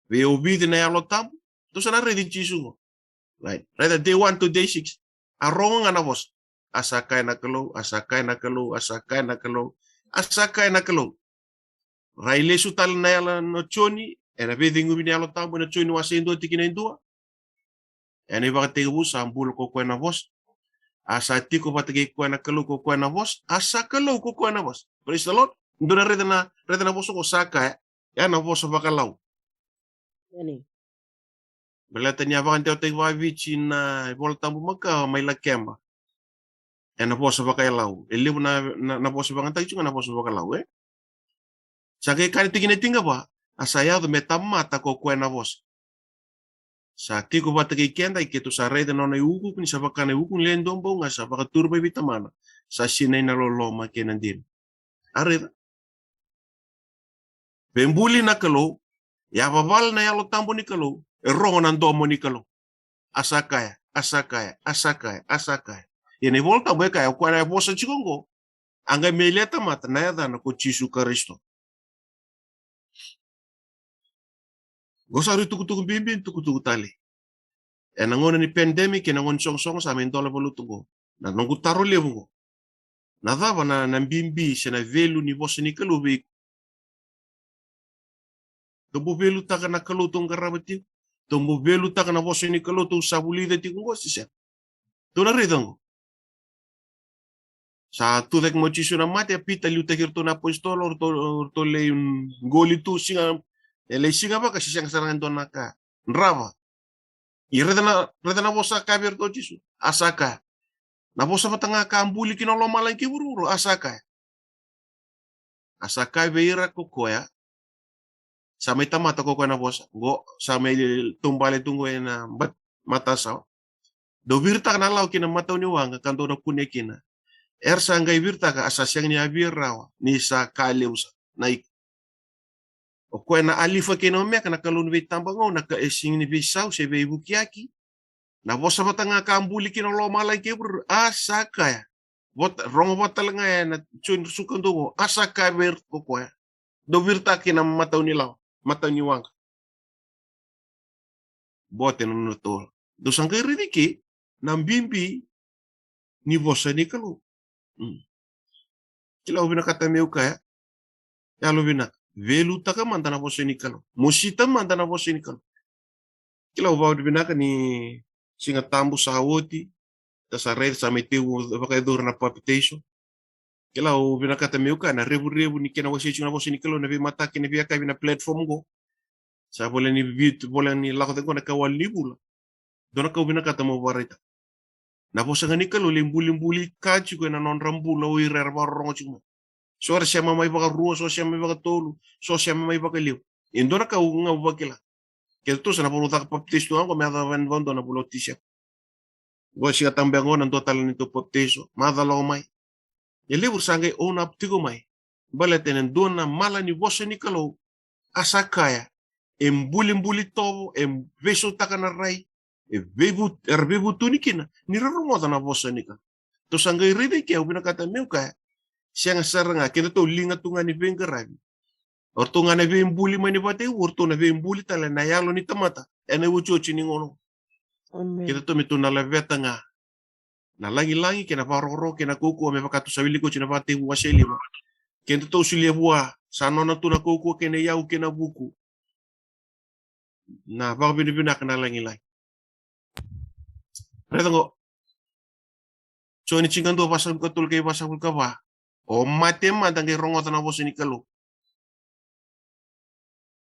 veiovici na Yalo Tabu. Tou sa na raici Jisu qo. Right. Raica day one to day six. A rogo ga na vosa. A sa kaya na Kalou, a sa kaya na Kalou, a sa kaya na Kalou, a sa kaya na Kalou. Rai lesu tale na yala na Joni, ena veiceguvi ni Yalo Tabu, ena Joni wase e dua tikina e dua. Ena ivakatekivu sa bula ko koya na vosa. A sa tiko vata kei koya na Kalou ko koya na vosa. A sa Kalou ko koya na vosa. Praise the Lord. Dou na raica na, raica na vosa ko sa kaya. Ya na vosa vakaLau. Amen. Baleta ni a vakadewataki vakaviti na iVola Tabu makawa mai Lakeba. Ena vosa vakaLau. E levu na, na, na vosa vakayagataki tiko ga na vosa vakaLau, eh? Sa qai kaya na tikina tinikava, a sa yaco me tamata ko koya na vosa. Sa tiko vata kei keda, keitou sa raica na nona iukuuku ni sa vaka na iukuuku ni lewe dua bau ga sa vakatura mai vei Tamana. Sa sinai na loloma kei na dina. A raica. Veibuli na Kalou, yavavala na Yalo Tabu ni Kalou, e rogo na domo ni Kalou. A sa kaya, a sa kaya, a sa kaya, a sa kaya. Ia na iVola Tabu e kaya, o koya na vosa tiko qo, a qai mai lia tamata na yacana ko Jisu Karisito. Qo sa rui tukutuku bibi, tukutuku tale. Ena gauna ni pandemic, ena gauna ni soqosoqo, sa mai dola valuta qo. Na noqu taro levu qo. Na cava na, na bibi se na velu ni vosa ni Kalou vei iko? Tou bau velutaka na Kalou tou qarava tiko. Tou bau velutaka na vosa ni Kalou tou sa vulica tiko qo, se sega? Tou na raica qo. Sa tucake mai o Jisu na mate, a Pita liutaki iratou na apositolo, o ratou, o ratou lai qoli tu, siga, e lai siga vaka, se sega sara ga e dua na ka drava. Ia raica na, raica na vosa ka vei iratou o Jisu. A sa kaya. Na vosa vata ga ka buli kina lomalagi kei vuravura, a sa kaya. A sa kaya vei ira ko koya. Sa mai tamata ko koya na vosa. Qo, sa mai taubale tu qo ena bat-, matasawa. Dou viritaka na lawa ki na matau ni waqa, ka dou na kunea kina. Era sa qai viritaka, a sa sega ni a via rawa, ni sa ka levu sara na ika. O koya na Alifa kei na Omeka, na Kalou ni veitabagauna, ka e sega ni veisau se veivukiyaki. Na vosa vata ga ka buli kina lomalagi kei vuravura, a sa kaya. Vata, rogo vata tale ga ena Joni ruasagavulu ka dua qo, a sa kaya vei ira ko koya. Dou viritaka ki na matau ni lawa, matau ni waqa. Bote na nona tolo. Dou sa qai raici ke na bibi ni vosa ni Kalou. Mm. Kila au vinakata meu kaya. Yalo vinaka. Velutaka mada na vosa ni Kalou. Mosita mada na vosa ni Kalou. Kila au vakavinaka ni Siga Tabu sa oti. Da sa raica sa mai tekivu vakayacori na papitaiso. Kila au vinakata meu kaya na revurevu ni kena wasei tiko na vosa ni Kalou na veimataka kei na veiyakavi na platform qo. Sa voleka ni vitu, voleka ni lako cake qo na ikawalu ni vula. Dua na ka au vinakata meu vakaraitaka. Na vosa ga ni Kalou lai bulibuli ka tiko ena nodra bula o ira era vakarorogo tiko mai. So era sema mai vakarua, so sema mai vakatolu, so sema mai vakalevu. E dua na ka au ga au vakila. Keitou sa na vakarau caka papitaiso tu ga qo me yaco vakadua na vula o Tiseba. Qo e Siga Tabu qo na dua tale na neitou papitaiso. Macala lako mai. E levu era sa qai own up tiko mai. Baleta ena dua na mala ni vosa ni Kalou. A sa kaya. E bulibuli tovo, e veisautaka na rai. E veivu-, era veivutuni kina. Ni ra rogoca na vosa ni Kalou. Tou sa qai raica ke au vinakata meu kaya. Sega sara ga, kedatou liga tu ga ni veiqaravi. O ratou ga na veibuli mai ni vakatekivu, o ratou na veibuli tale na yalo ni tamata. Ena iotioti ni gauna. Amen. Kedatou me tou na laveta ga na lagilagi kei na vakarokoroko kei na kaukauwa me vaka tou sa wilika oti na vakatekivu wase lima. Kedatou solia vua, sa nona tu na kaukauwa kei na iyau kei na vuku. Na vakavinavinaka na lagilagi. Raica qo. Joni tinikadua, vasagavulu ka tolu kei vasagavulu ka va. O mate mada qai rogoca na vosa ni Kalou.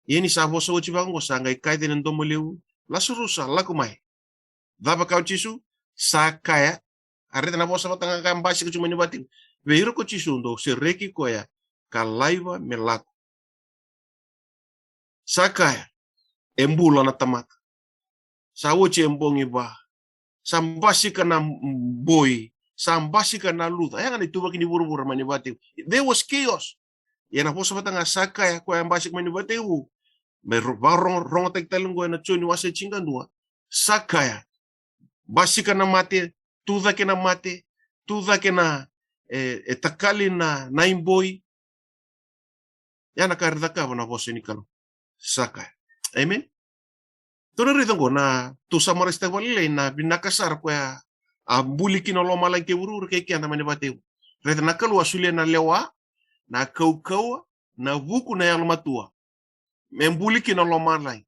Ia ni sa vosa oti vaka qo, sa qai kaya ena domo levu, Lasarusa, lako mai. Cava kaya o Jisu? Sa kaya, a raica na vosa vata ga ka basika tu mai na vakatekivu. Vei ira ko Jisu, dou sereki koya ka laiva me lako. Sa kaya, e bula na tamata. Sa oti e bogi va. Sa basika na boi. Sa basika na luca. E a ga na ituvaki ni vuravura mai na vakatekivu. There was chaos. Ia na vosa vata ga sa kaya, koya e basika mai na vakatekivu. Me ro-, vakarogotaki tale qo ena Joni wase tinikadua. Sa kaya, basika na mate, tucake na mate, tucake na, e, e takali na, na iboi. Ia na ka era cakava na vosa ni Kalou. Sa kaya. Amen. Tou na raica qo na, tou sa marasitaka vakalailai na vinaka sara koya a buli kina lomalagi kei vuravura kei keda mai na vakatekivu. Raica na Kalou a solia na lewa, na kaukauwa, na vuku, na yalomatua. Me buli kina lomalagi.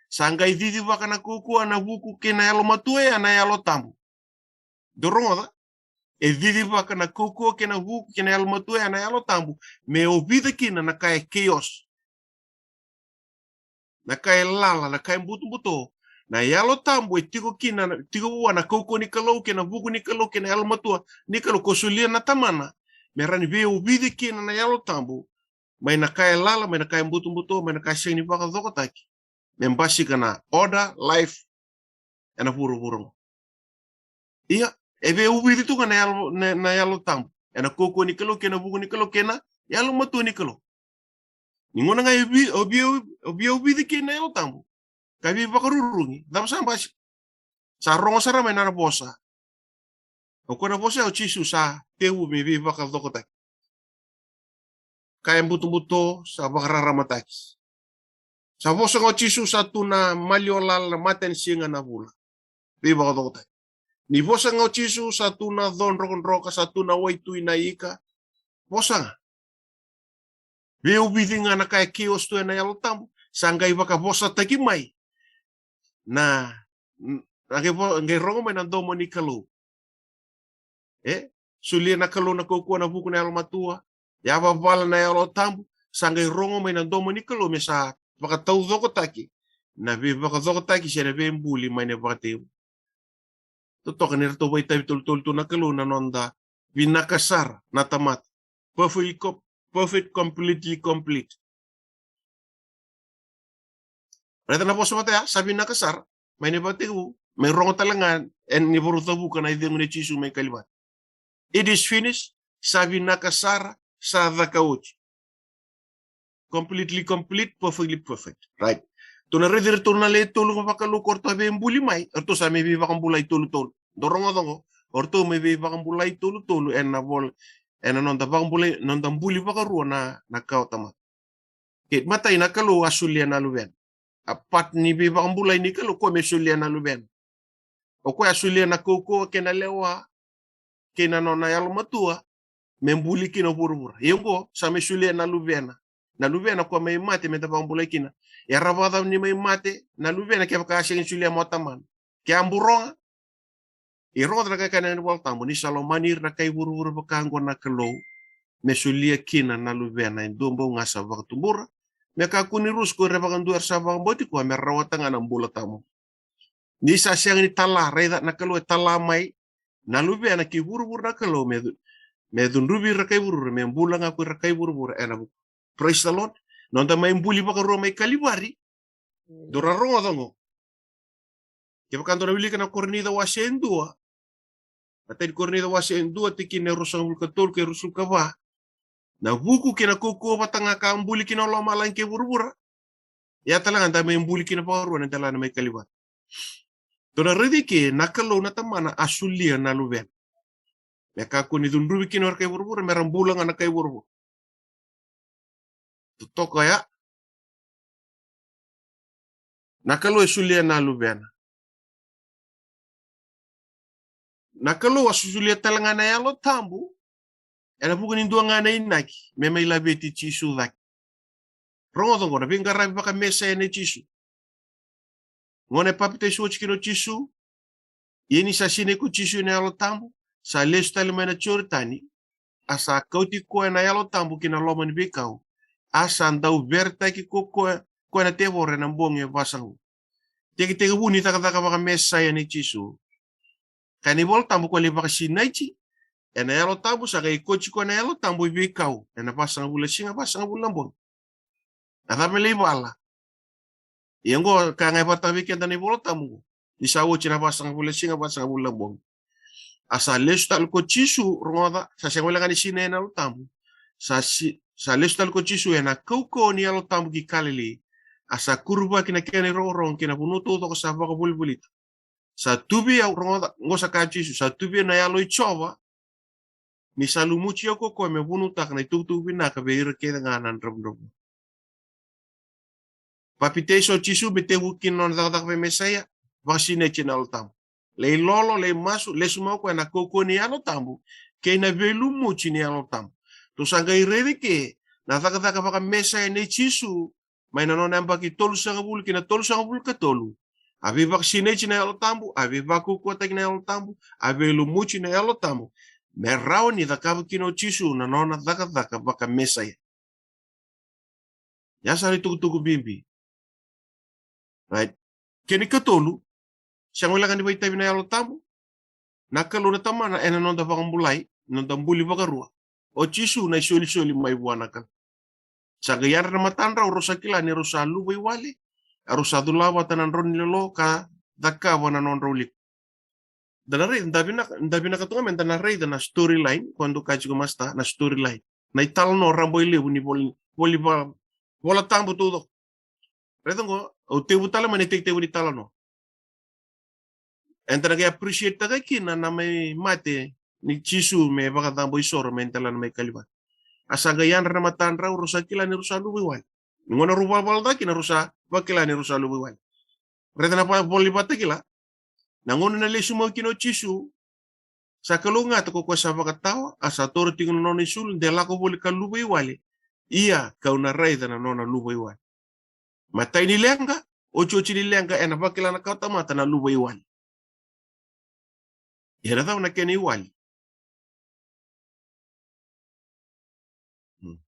Sa qai cicivaka na kaukauwa, na vuku kei na yalomatua, ia na Yalo Tabu. Dou rogoca? E cicivaka na kaukauwa kei na vuku kei na yalomatua, ia na Yalo Tabu. Me ovica kina na ka e chaos. Na ka e lala, na ka e butobuto. Na Yalo Tabu e tiko kina, tiko vua na kaukauwa ni Kalou kei na vuku ni Kalou kei na yalomatua ni Kalou ko solia na Tamana. Me rawa ni veiovici kina na Yalo Tabu. Mai na ka e lala, mai na ka e butobuto, mai na ka e sega ni vakacokotaki. Me basika na order, life, ena vuravura qo. Ia, e veiovici tu ga na Yalo, na, na Yalo Tabu. Ena kaukauwa ni Kalou kei na vuku ni Kalou kei na yalomatua ni Kalou. Ni gauna ga e vi-, o vei-, o veiovici kina na Yalo Tabu. Ka veivakarurugi, cava sa basika? Sa rogo sara mai na vosa. O koya na vosa ya o Jisu sa tekivu me veivakacokotaki. Ka e butobuto sa vakararamataki. Sa vosa ga o Jisu sa tu na maliwa lala, na matanisiga, na vula. Veivakacokotaki. Ni vosa ga o Jisu sa tu na co drokadroka, sa tu na waitui, na ika. Vosa ga. Veiovici ga na ka e chaos tu ena Yalo Tabu. Sa qai vakavosataki mai. Na, na qai vo-, qai rogo mai na domo ni Kalou. E? Solia na Kalou na kaukauwa, na vuku, na yalomatua. Yavavala na Yalo Tabu. Sa qai rogo mai na domo ni Kalou me sa vakataucokotaki. Na veivakacokotaki se na veibuli mai na vakatekivu. Totoka ni ratou vakaitavi tolutolu tu na Kalou na noda vinaka sara na tamata. Perfectly com-, perfect, completely complete. Raica na vosa vata ya, sa vinaka sara. Mai na vakatekivu, mai rogo tale ga, ena ivoru cavuka na icegu nei Jisu mai Kalivari. It is finished, sa vinaka sara, sa caka oti. Completely complete, perfectly perfect. Right. Tou na raici iratou na lewe tolu ga vakalou ko ratou a veibuli mai, eratou sa mai veivakabulai tolutolu. Dou rogoca qo, o ratou mai veivakabulai tolutolu, ena vol-, ena noda vakabulai, noda buli vakarua na, na kawa tamata. Kei matai na Kalou a solia na Luvena. A part ni veivakabulai ni Kalou, koya me solia na Luvena. O koya a solia na kaukauwa kei na lewa, kei na nona yalomatua, me buli kina o vuravura. Ia oqo, sa me solia na Luvena. Na Luvena koya mai mate me da vakabulai kina. Ia rawa vakacava ni mai mate na Luvena kevaka a sega ni solia mai o Tamana? Ke a buroga. Ia rogoca na ka e kaya na iVola Tabu, ni sa lomani ira na kai vuravura vaka oqo na Kalou, me solia kina na Luvena e dua bau ga sa vakatubura, me kakua ni rusa ko ira vakadua era sa vakabauti koya, me rawata ga na bula tawamudu. Ni sa sega ni tala, raica na Kalou e tala mai na Luvena ki vuravura na Kalou, me cu-, me cudruvi ira kai vuravura, me bula ga ko ira kai vuravura ena vuku. Praise the Lord. Noda mai buli vakarua mai Kalivari. Dou ra rogoca qo. Kevaka dou na wilika na Korinica wase e dua. Matai ni Korinica wase e dua, tikina e ruasagavulu ka tolu kei ruasagavulu ka va. Na vuku kei na kaukauwa vata ga ka buli kina o lomalagi kei vuravura. Ia tale ga da mai buli kina vakarua ena delana mai Kalivari. Dou na raici ke na Kalou na Tamana a solia na Luvena. Me kakua ni cudruvi kina o ira kai vuravura, me ra bula ga na kai vuravura. Totoka ya. Na Kalou e solia na Luvena. Na Kalou a solia tale ga na Yalo Tabu. Ena vuku ni dua ga na inaki, me mai laveti Jisu cake. Rogoca qo na veiqaravi vakaMesaia nei Jisu. Gauna e papitaiso oti kina o Jisu, Ia ni sa sinai ko Jisu ena Yalo Tabu, sa lesu tale mai na Joritani, a sa kauti koya na Yalo Tabu ki na loma ni veikau, a sa dau veretaki ko koya, koya na tevoro ena bogi e vasagavulu. Tekitekivu ni cakacaka vakamesaia nei Jisu. Kaya na iVola Tabu ko lai vakasinaiti ena Yalo Tabu, sa qai kauti koya na Yalo Tabu e veikau ena vasagavulu na siga, vasagavulu na bogi. Na cava me lai vala? Ia oqo ka qai vata vei keda na iVola Tabu oqo. Ni sa oti na vasagavulu na siga, vasagavulu na bogi. A sa lesu tale ko Jisu, rogoca, sa sega wale ga ni sinai ena Yalo Tabu. Sa si-, sa lesu tale ko Jisu ena kaukauwa ni Yalo Tabu ki Kalili. A sa kuruvaki na kena irogorogo ki na vanua taucoko sa vakavolivolita. Sa tu vei au, rogoca, oqo sa kaya Jisu, sa tu vei au na Yalo i Jiova, ni sa lumuti au ko koya me vunautaka na itukutuku vinaka vei ira kece ga na dravudravua. Papitaiso o Jisu me tekivu kina na nona cakacaka vakamesaia, vakasinaiti ena Yalo Tabu. Lai lolo, lai masu, lesu mai o koya ena kaukauwa ni Yalo Tabu, kei na veilumuti ni Yalo Tabu. Tou sa qai raica eke na cakacaka vakamesaia nei Jisu, mai na nona yabaki tolusagavulu ki na tolusagavulu ka tolu. A veivakasinaiti na Yalo Tabu, a veivakaukauwataki na Yalo Tabu, a veilumuti na Yalo Tabu. Me rawa ni cakava kina o Jisu na nona cakacaka vakamesaia. Ia sa na itukutuku bibi. Right? Kena ikatolu, sega wale ga ni vakaitavi na Yalo Tabu, na Kalou na Tamana ena noda vakabulai, noda buli vakarua. O Jisu na isolisoli mai vua na Kalou. Sa qai yadra na matadrau, rau sa kila ni rau sa luvaiwale, a rau sa cula vata na drau ni lolo ka cakava na nodrau liga. Da na raica, da vinaka, da vinaka tu ga me da na raica na storyline, ko dou kaya tiko masta, na storyline. Na italanoa rabailevu ni voli, voli va-, Vola Tabu taucoko. Raica oqo, au tekivu tale mai na itekitekivu ni talanoa. Eda na qai appreciate taka kina na mai mate ni Jisu me vakacabo isoro me delana mai Kalivari. A sa qai yadra na matadrau, rau sa kila ni rau sa luvaiwale. Ni gauna rau valavala ca kina rau sa vakila ni rau sa luvaiwale. Raica na va-, Vola ni Vakatakila. Na gauna na lesu mai kina o Jisu, sa kalougata ko koya sa vakatawa, a sa toro tiko na nona isulu, de lako voli ka luvaiwale. Ia, kau na raica na nona luvaiwale. Matai ni leqa, otioti ni leqa, ena vakila na kawatamata na luvaiwale. Ia na cava na kena iwali? Hmm.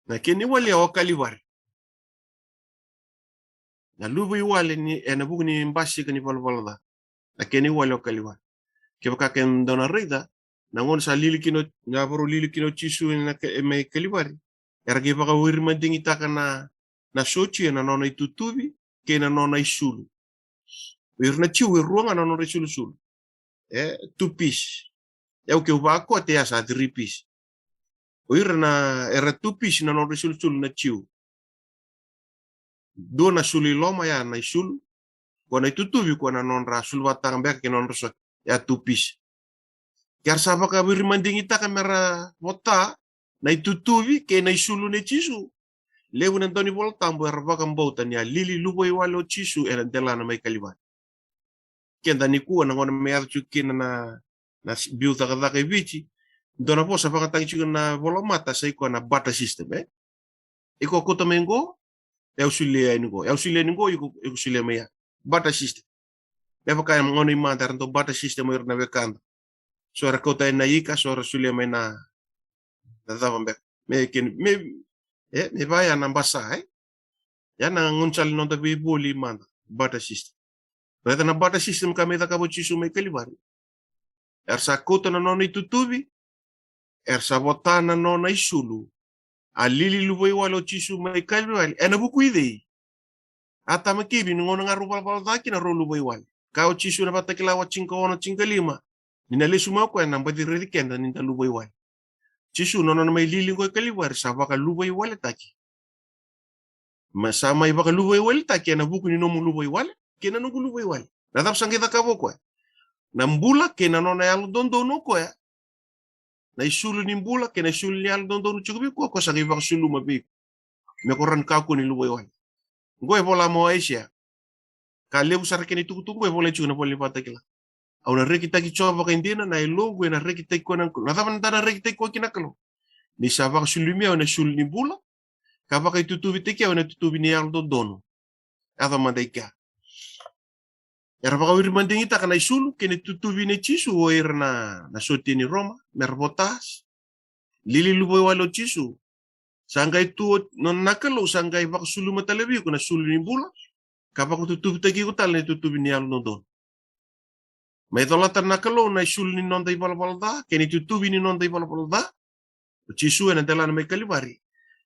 Na kena iwali o Kalivari. Na luvaiwale ni, ena vuku ni basika ni valavala ca. Na kena iwali o Kalivari. Kevaka ke dou na raica, na gauna sa lili kina, na varau lili kina o Jisu ena ke-, mai Kalivari. Era qai vakawirimadigitaka na, na sotia na nona itutuvi, kei na nona isulu. O ira na Jiu e rua ga na nodra isulusulu. E, two piece. E, au keu vakote ya sa three piece. O ira na, era two piece na nodra isulusulu na Jiu. Dua na sulu i loma ya na isulu. Ko na itutuvi ko na nodra sulu vata beka kei na nodra sotia. Ya two piece. Ke ra sa vakawirimadigitaka me ra vota na itutuvi kei na isulu nei Jisu. Levu na daunivola tabu era vakabauta ni a lili luvaiwale o Jisu ena delana mai Kalivari. Keda nikua na gauna me yaco tiko kina na, na biu cakacaka e Viti, dua na vosa vakayagataki tiko na volamata sa i koya na barter system, e? Iko kauta mai qo, e au solia yani qo. E au solia yani qo, iko, iko solia mai ya. Barter system. Me vaka e gauna i mada era dau barter system o ira na wekada. So era kauta yani na ika, so era solia mai na, na cava beka. Me kena, me, e, me vaya na basa, e? Ya na gaunisala ni noda veivoli i mada. Barter system. Raica na barter system ka mai cakava o Jisu mai Kalivari. Era sa kauta na nona itutuvi, era sa vota na nona isulu. A lili luvaiwale o Jisu mai Kalivari ena vuku i cei? Atama kei Ivi, ni gauna ga rau valavala ca kina rau luvaiwale. Kaya o Jisu ena Vakatakila wase tinikaono, tinikalima, ni na lesu mai o koya ena baci raici keda ni da luvaiwale. Jisu na nona mai lili qo e Kalivari sa vakaluvaiwaletaki. Ma sa mai vakaluvaiwaletaki ena vuku ni nomu luvaiwale kei na noqu luvaiwale. Na cava sa qai cakava o koya? Na bula kei na nona yalododonu o koya. Na isulu ni bula kei na isulu ni yalododonu tiko vei koya, o koya sa qai vakasuluma vei iko. Me ko rawa ni kakua ni luvaiwale. Qo e vola mai o Aisea. Ka levu sara kena itukutuku qo e volai tiko ena vola ni Vakatakila. Au na rekitaki Jiova vakaidina, na yaloqu ena rekitaki koya na Kalou. Na cava na da na rekitaki koya kina na Kalou? Ni sa vakasulumi au ena isulu ni bula, ka vakaitutuvitaki au ena itutuvi ni yalododonu. Yaco mada i kea. Era vakawirimadigitaka na isulu kei na itutuvi nei Jisu o ira na, na sotia ni Roma, me ra vota. Lili luvaiwale o Jisu. Sa qai tu o nona na Kalou, sa qai vakasuluma tale vei iko na isulu ni bula, ka vakatutuvitaki iko tale na itutuvi ni yalododonu. Mai colata na Kalou na isulu ni noda ivalavala ca kei na itutuvi ni noda ivalavala ca, o Jisu ena delana mai Kalivari.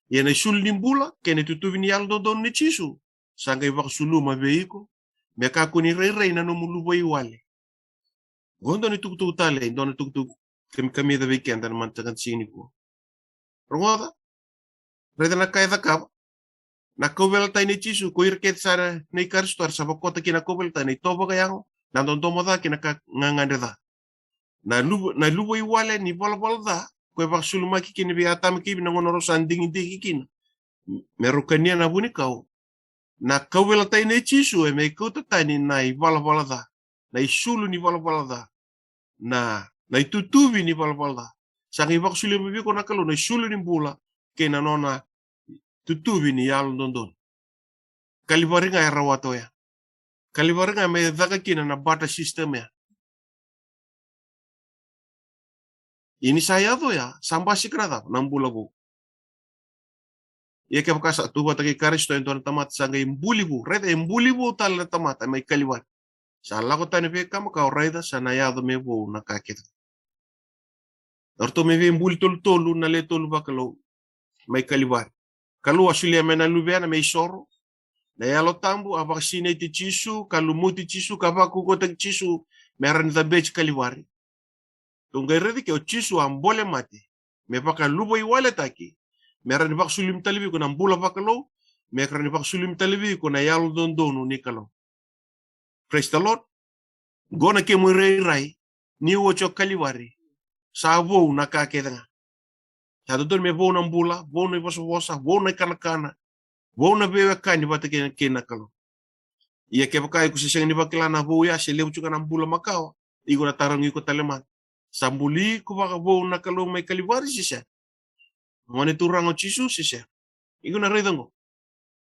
Ia na isulu ni bula kei na itutuvi ni yalododonu nei Jisu sa qai vakasuluma vei iko, me kakua ni rairai na nomu luvaiwale. Qo dua na itukutuku tale, dua na itukutuku kamikamica vei keda na mataka ni siga nikua. Rogoca. Raica na ka e cakava na kauveilatai nei Jisu, ko ira kece sara na iKarisito era sa vakota kina na kauveilatai, na itovo vakayago, na dodomo ca kei na ka gagadre ca. Na luva, na luvaiwale ni valavala ca, ko e vakasulumaki kina vei Atama kei Ivi na gauna rau sa digidigi kina me rau kania na vunikau. Na kauveilatai nei Jisu e me kauta tani na ivalavala ca, na isulu ni valavala ca, na, na itutuvi ni valavala ca. Sa qai vakasuluma vei iko na Kalou na isulu ni bula kei na nona itutuvi ni yalododonu. Kalivari ga e rawata oya. Kalivari ga me caka kina na barter system ya. Ia ni sa yaco ya, sa basika na cava? Na bula vou. Ia kevaka sa tu vata kei Karisito e dua na tamata sa qai buli vou, raica, e buli vou tale na tamata mai Kalivari. Sa lako tani vei kama ka o raica sa na yaco me vou na ka kece. O ratou me veibuli tolutolu na le tolu vakalou mai Kalivari. Kalou a solia mai na Luvena me isoro. Na Yalo Tabu a vakasinaiti Jisu, ka lumuti Jisu, ka vakaukauwataki Jisu me rawa ni cabeti Kalivari. Tou qai raica ke o Jisu a bole mate me vakaluvaiwaletaki, me rawa ni vakasulumi tale vei iko na bula vakalou, me rawa ni vakasulumi tale vei iko na yalododonu ni Kalou. Praise the Lord. Qo na kemu irairai ni oti o Kalivari. Sa vou na ka kece ga. Sa dodonu me vou na bula, vou na ivosavosa, vou na ikanakana, vou na veiwekani vata kei na, kei na Kalou. Ia kevaka iko se sega ni vakila na vou ya, se levu tiko ga na bula makawa, iko na tarogi iko tale mada. Sa buli iko vakavou na Kalou mai Kalivari se sega? Gone Turaga o Jisu se sega? Iko na raica qo.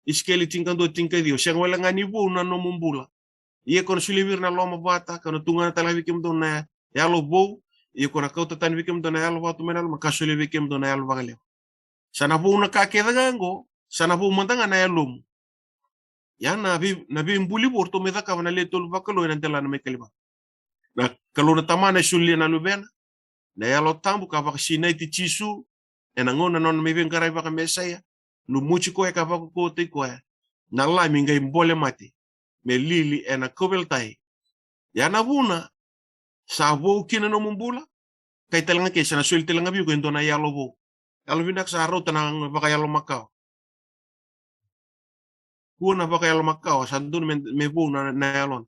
Isikeli tinikadua, tinikaciwa. Sega wale ga ni vou na nomu bula. Ia ko na solia vei ira na lomavata, ka na tugana tale ga vei kemudou na yalo vou. Ia ko na kauta tani vei kemudou na yalo vatu mai na loma, ka solia vei kemudou na yalo vakalevu. Sa na vou na ka kece ga qo, sa na vou mada ga na yalomu. Ia na vei, na veibuli vou ratou mai cakava na le tolu vakalou ena delana mai Kalivari. Na Kalou na Tamana e solia na Luvena, na Yalo Tabu ka vakasinaiti Jisu ena gauna nona mai veiqaravi vakamesaia, lumuti koya ka vakaukauwataki koya, na Lami qai bole mate me lili ena kauveilatai. Ia na vuna sa vou kina nomu bula, kai tale ga ke sa na soli tale ga vei iko e dua na yalo vou. Yalo vinaka sa rauta na vakayalo makawa. Kua na vakayalo makawa, sa dodonu me, me vou na, na yalona.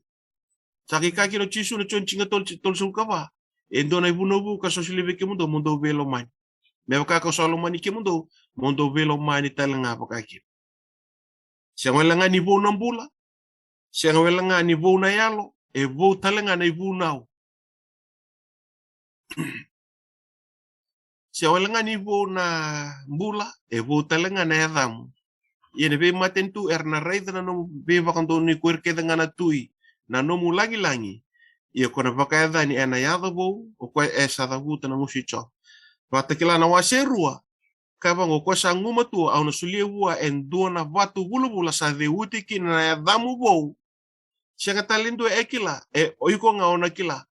Sa qai kaya kina o Jisu na Joni tinikatolu, tolusagavulu ka va, e dua na ivunau vou ka solia vei kemudou, mo dou veilomani. Me vaka kau sa lomani kemudou, mo dou veilomani tale ga vaka kina. Sega wale ga ni vou na bula, sega wale ga ni vou na yalo, e vou tale ga na ivunau. Sega wale ga ni vou na bula, e vou tale ga na yacamu. Ia na veimatanitu era na raica na nomu veivakadonui, ko ira kece ga na tui, na nomu lagilagi. Ia ko na vakayacani ena yaca vou, o koya e sa cavuta na gusu i Jiova. Vakatakila na wase rua, ka vaqo: Ko sa gumatua, au na solia vua e dua na vatu vulavula sa ceuti kina na yacamu vou. Sega tale dua e kila, e o iko ga o na kila.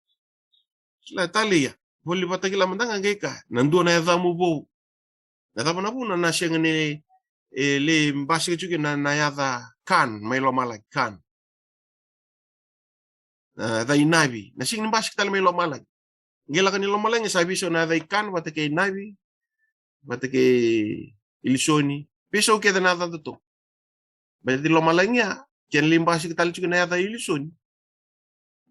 Kila tale ia. Voli Vakatakila mada ga qai kaya, na dua na yacamu vou. Na cava na vuna na sega ni, e, lai basika tiko na, na yaca Kan mai lomalagi, Kan. Na yaca Inavi. Na sega ni basika tale mai lomalagi. Qai lako i lomalagi sa veisau na yaca i Kan vata kei Inavi, vata kei Ilisoni. Veisau kece na yaca datou. Baleta i lomalagi ya, kena lai basika tale tiko na yaca Ilisoni.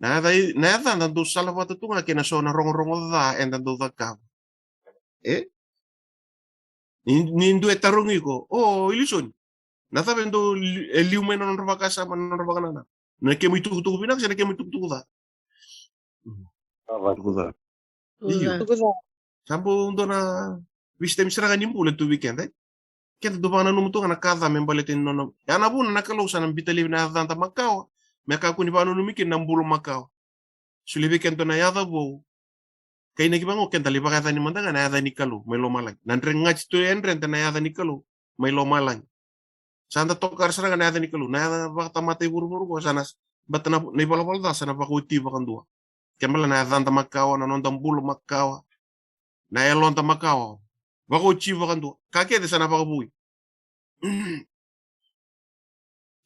Na yaca i, na yaca da dau salavata tu ga kei na so na rogorogo ca eda dau cakava. E? Ni, ni dua e tarogi iko, o Ilisoni, na cava e dau li-, e liu mai na nodra vakasama, na nodra vakanananu? Na kemu itukutuku vinaka se na kemu itukutuku ca? Cava? Tuku ca. Io. Tuku ca. Sa bau dua na veisau sara ga ni bula tu vei keda, e? Keda dau vakananuma tu ga na ka ca me baleta ni nona. Ya na vuna na Kalou sa na biuta laivi na yacada makawa me kakua ni vakananumi kina na bula makawa. Solia vei keda na yaca vou. Ka inaki vaqo keda lai vakayacani mada ga na yaca ni Kalou mai lomalagi. Na dregati tu e dredre na yaca ni Kalou mai lomalagi. Sa da tokara sara ga na yaca ni Kalou, na yaca vakatamata i vuravura qo, sa na, baleta na, na ivalavala ca sa na vakaoti vakadua. Kena ibalebale na yacada makawa, na noda bula makawa, na yaloda makawa, vakaoti vakadua. Ka kece sa na vakavoui.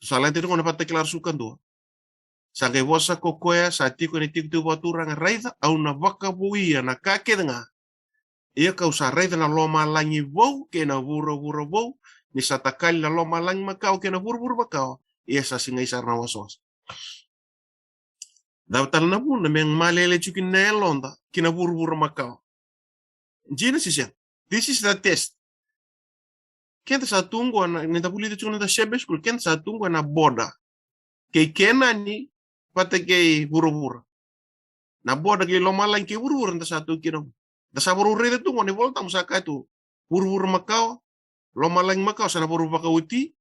Sa lade tiko na Vakatakila ruasagavulu ka dua. Sa qai vosa ko koya sa tiko ena itikotiko vakaturaga, raica, au na vakavouia na ka kece ga. Ia kau sa raica na lomalagi vou kei na vuravura vou, ni sa takali na lomalagi makawa kei na vuravura makawa, ia sa sigai sara na wasawasa. Cava tale na vuna me malele tiko kina na yaloda ki na vuravura makawa? Dina se sega? This is the test. Keda sa tu qo na, ni da vulica tiko na noda Sabbath school, keda sa tu qo na border kei Kenani vata kei vuravura. Na border kei lomalagi kei vuravura da sa tu kina. Da sa vakarau raica tu qo na iVolatabu sa kaya tu vuravura makawa, lomalagi makawa sa na vakarau vakaoti,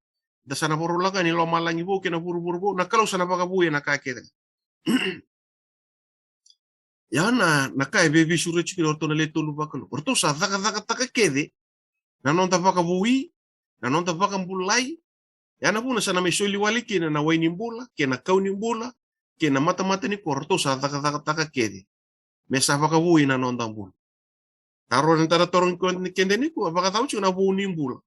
da sa na vakarau lako yani lomalagi vou kei na vuravura vou, na Kalou sa na vakavouia na ka kece. Ia na, na ka e veiveisureti kina o ratou na le tolu vakalou. O ratou sa cakacakataka kece na noda vakavoui, na noda vakabulai. Ia na vuna sa na mai soli wale kina na wai ni bula, kei na kau ni bula, kei na matamata ni koro, o ratou sa cakacakataka kece me sa vakavoui na noda bula. Taro na tara toro ni keda nikua, vakacava tiko na vou ni bula?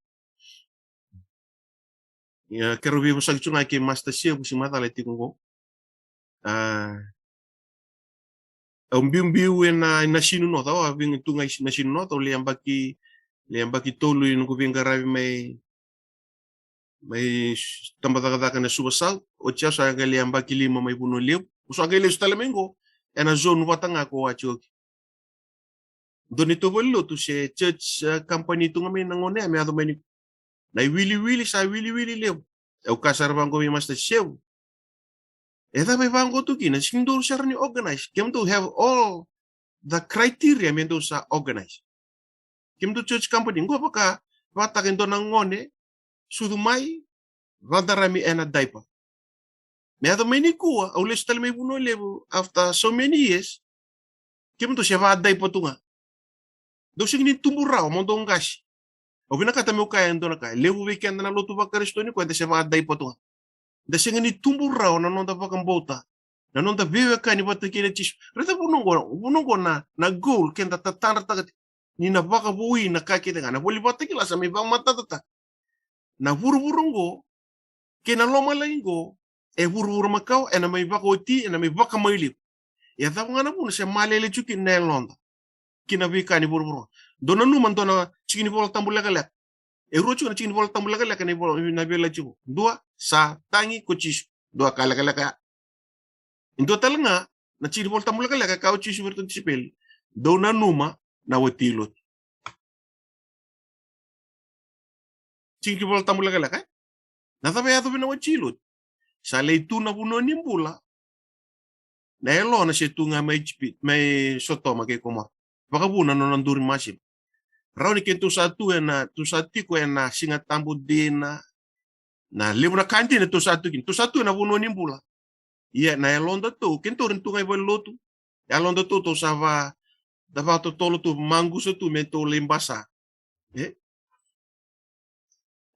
Ia, keirau veivosaki tiko ga kei Master Sevu se macala e tiko qo. A, au biubiu ena, ena Sinu North, au a veiqaravi tu ga ena Sinu North, au le yabaki, le yabaki tolu ena noqu veiqaravi mai, mai s-, tabacakacaka na Suva South, oti au sa qai le yabaki lima mai Vanua Levu. Au sa qai lesu tale mai qo, ena zone vata ga ko Watioki. Dua ni tou valenilotu se church, eh, company tu ga mai na gone ya me yaco mai ni, na iwiliwili sa wiliwili levu. Au kaya sara vaqo vei Master Sevu, e cava e vaqo tu kina, sega ni dodonu sara ni organize. Kemudou have all the criteria me dou sa organize. Kemudou church company qo vaka, vakataka e dua na gone sucu mai, vadarami ena diaper. Me yaco mai nikua, au lesu tale mai Vanua Levu after so many years, kemudou se va diaper tu ga. Dou sega ni tubu rawa mo dou qase. Au vinakata meu kaya e dua na ka, e levu vei keda na lotu vaKarisito nikua eda se va diaper tu ga. Da sega ni tubu rawa na noda vakabauta, na noda veiwekani vata kei na Jisu. Raica, vanua qo, vanua qo na, na goal keda tatadrataka tiko, ni na vakavoui na ka kece ga. Na iVola Vakatakila sa mai vakamatatataka na vuravura qo kei na lomalagi qo, e vuravura makawa, ena mai vakaoti, ena mai vakamaliwa. Ia cava ga na vuna se malele tiko kina na yaloda ki na veika ni vuravura? Dou nanuma dua na tiki ni Volatabu lekaleka. E rua tiko na tiki ni Volatabu lekaleka na ivola, na veiyalayalati qo. Dua, sa tagi ko Jisu. Dua ka lekaleka ya. E dua tale ga na tiki ni Volatabu lekaleka, kaya o Jisu vei iratou na tisaipeli, dou nanuma na wati lotu. Tiki ni Volatabu lekaleka, e? Na cava e yaco vei na wati lotu? Sa lai tu na vanua ni bula, na yalona se tu ga mai Ijipita, mai Sotoma kei Komora. Vakavuna na nona duri masima. Rawa ni keitou sa tu ena, tou sa tiko ena Siga Tabu dina, na levu na ka dina tou sa tu kina, tou sa tu ena vanua ni bula. Ia na yalodatou, keitou rawa ni tu ga i valenilotu, yalodatou tou sa va, da vakatotolo tu, maqusa tu me tou lai basa. E?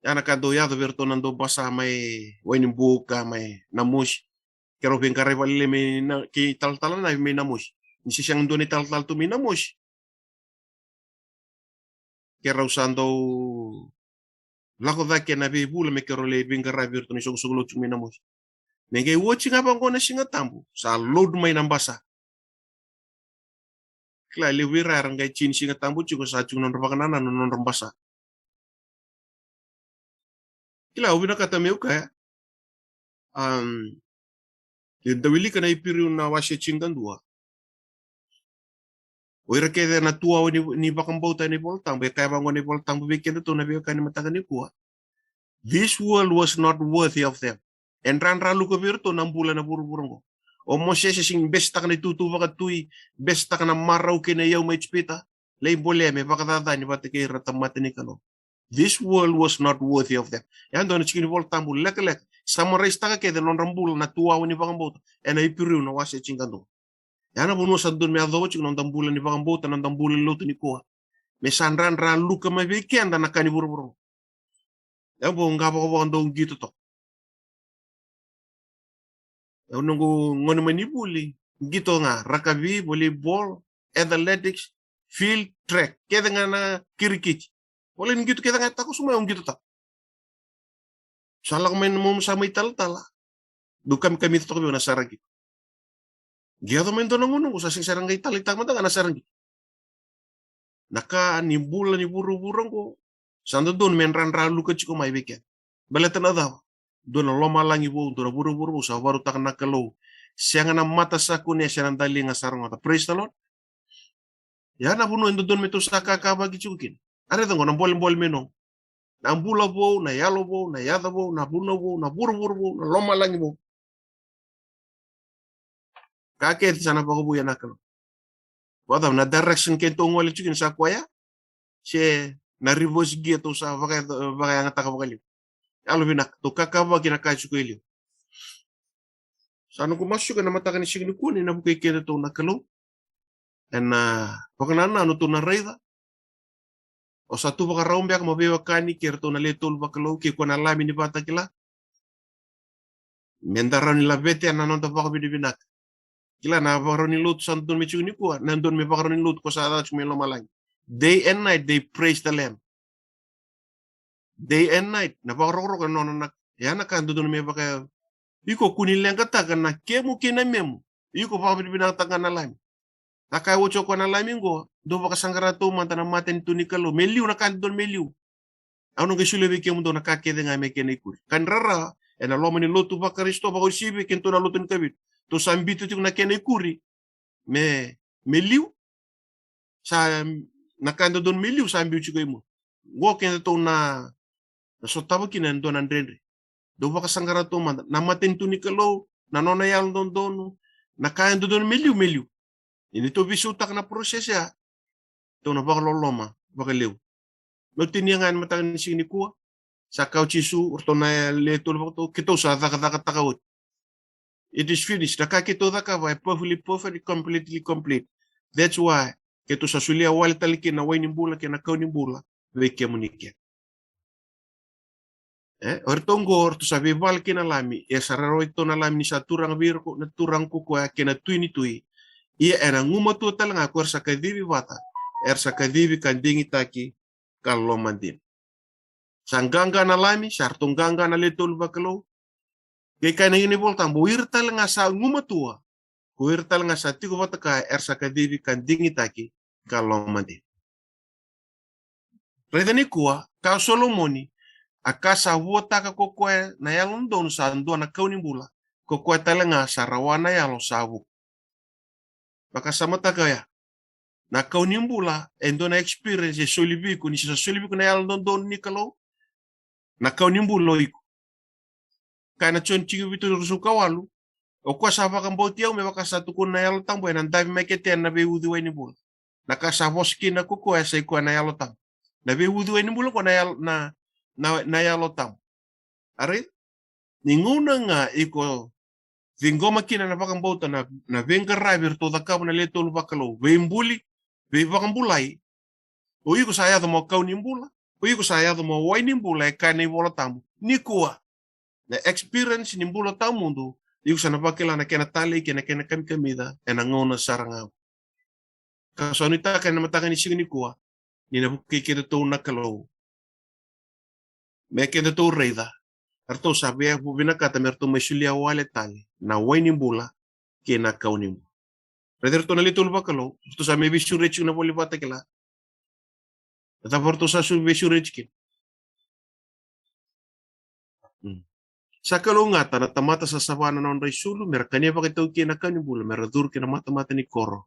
Ia na ka dau yaco vei iratou na dau basa mai Wainibuka, mai Namosi. Keirau veiqaravi vale mai na, kei talatala na mai Namosi. Ni se sega dua na italatala tu mai Namosi, keirau sa dau lako cake ena veivula me keirau lai veiqaravi vei iratou na isoqosoqo lotu mai Namosi. Me qai oti ga vaqo na Siga Tabu, sa load mai na basa. Kila, levu vei ira era qai tini Siga Tabu tiko, sa tiko na nodra vakanananu, na nodra basa. Kila, au vinakata meu kaya, am, ni da wilika na Iperiu na wase tinikadua. O ira kece na tuwawa ni, ni vakabauta ena iVolatabu, e kaya vaqo na iVolatabu vei kedatou na veiwekani mataka nikua. This world was not worthy of them. E dradra luka vei iratou na bula ena vuravura oqo. O Mosese sega ni besetaka na itutu vakatui, besetaka na marau kei na iyau mai Ijipita, lai bolea me vakacacani vata kei ira na tamata ni Kalou. This world was not worthy of them. E a dua na tiki ni Volatabu lekaleka, summarise-taka kece na nodra bula na tuwawa ni vakabauta ena Iperiu na wase e tinikadua. Ia na vanua sa dodonu me yacova tiko na noda bula ni vakabauta, na noda bula ni lotu nikua, me sa dradraluka mai vei keda na ka ni vuravura. Ia vou ga vakavaka dou qito toka. Ia noqu gone mai ni vuli, qito ga, rakavi, volleyball, athletics, field, track, kece ga na kirikiti. Volei ni qito kece ga e takoso mai, au qito taka. Sa lako mai na momo sa mai talatala, dou kamikamica toka vei au na sara qito. Qai yaco mai dua na gauna qo sa sega sara qai taleitaka mada ga na sara qito. Na ka ni bula ni vuravura qo sa dodonu me dradraluka tiko mai vei keda. Baleta na cava? Dua na lomalagi vou, dua na vuravura vou sa vakarautaka na Kalou. Sega na mata sa kunea, sega na daliga sa rogoca. Praise the Lord. Ia na vanua e dodonu me tou sa kakavaki tiko kina. A raica qo na bolebole me nomu. Na bula vou, na yalo vou, na yaca vou, na vunau vou, na vuravura vou, na lomalagi vou. Ka kece sa na vakavouya na Kalou. Vakacava na direction keitou gole tiko kina, sa koya? Se na reverse gear tou sa vaka, vakayagataka vakalevu? Yalovinaka, tou kakavaki na ka tiko e liu. Sa noqu masu tiko ena mataka ni siga nikua ni na vukei kedatou na Kalou. Ena vakanananu tou na raica. O sa tu vakarau beka mo veiwekani kei ratou na le tolu vakalou, kei koya na Lami ni Vakatakila. Me da rawa ni laveta na noda vakavinavinaka. Kila na vakarau ni lotu sa dodonu me tiko nikua, na dodonu me vakarau ni lotu ko sa yaco tiko mai lomalagi. Day and night they praise the Lamb. Day and night, na vakarokoroko e nona na, ia na ka dodonu me vaka. Iko kua ni leqataka na kemu kei na memu. Iko vakavinavinakataka ga na Lami. Na ka e oti o koya na Lami qo, dou vakasaqara taumada na matanitu ni Kalou. Me liu na ka dodonu me liu. Au na qai solia vei kemudou na ka kece ga me kena ikuri. Ka ni rarawa, ena loma ni lotu vaKarisito, vakauasivi kedatou na lotu ni Kavitu, tou sa biuta tiko na kena ikuri me, me liu. Sa, na ka e dodonu me liu sa biu tiko i muri. Qo kedatou na, na sotava kina e dua na dredre. Dou vakasaqara taumada na matanitu ni Kalou, na nona yalododonu, na ka e dodonu me liu, me liu. Ni tou veisautaka na process ya, tou na vakaloloma vakalevu. Meu tinia ga ena mataka ni siga nikua, sa kaya o Jisu, o ratou na le tolu vakatolu, keitou sa cakacakataka oti. It is finished. Na ka keitou cakava e perfectly perfect, completely complete. That's why keitou sa solia wale tale kina na wai ni bula kei na kau ni bula vei kemuni kece. E, o iratou qo, o ratou sa veivala kei na Lami, e sa rawai ratou na Lami ni sa Turaga vei ira ko, na Turaga ko koya kei na Tui ni tui. Ia ena gumatua tale ga ko ira sa kacivi vata, era sa kacivi ka digitaki ka lomadina. Sa qaqa na Lami, sa ratou qaqa na le tolu vakalou. Qai kaya na iVola Tabu, o ira tale ga sa gumatua, ko ira tale ga sa tiko vata kaya, era sa kacivi ka digitaki ka lomadina. Raica nikua, kaya o Solomoni, a ka sa vuataka ko koya na yalododonu sa dua na kau ni bula, ko koya tale ga sa rawa na yalo sa vuku. Vakasamataka oya. Na kau ni bula e dua na experience e soli vei iko, ni sa soli vei iko na yalododonu ni Kalou. Na kau ni bula o iko. Kaya na Joni tinivitu ruasagavulu ka walu, o koya sa vakabauti au, me vaka sa tukuna na Yalo Tabu, ena davi mai kete na veiuciwai ni bula. Na ka sa vosa kina ko koya sa i koya na Yalo Tabu. Na veiuciwai ni bula ko na yalo, na, na, na Yalo Tabu. A raica? Ni gauna ga iko ciqoma kina na vakabauta, na, na veiqaravi eratou cakava na le tolu vakalou, veibuli, veivakabulai, o iko sa yaco mo kau ni bula, o iko sa yaco mo wai ni bula, e kaya na iVola Tabu. Nikua, na experience ni bula tawamudu, iko sa na vakila na kena talei kei na kena kamikamica ena gauna sara ga. Ka sa nuitaka ena mataka ni siga nikua, ni na vukei kedatou na Kalou. Me kedatou raica, eratou sa via vinakata me ratou mai solia wale tale na wai ni bula kei na kau ni bula. Raica eratou na le tolu vakalou, eratou sa mai veisureti tiko na iVola Vakatakila. E cava eratou sa su veisureti kina? Hmm. Sa kalougata na tamata sa sava na nodra isulu, me ra kania vakaitaukei na kau ni bula, me ra curu ki na matamata ni koro.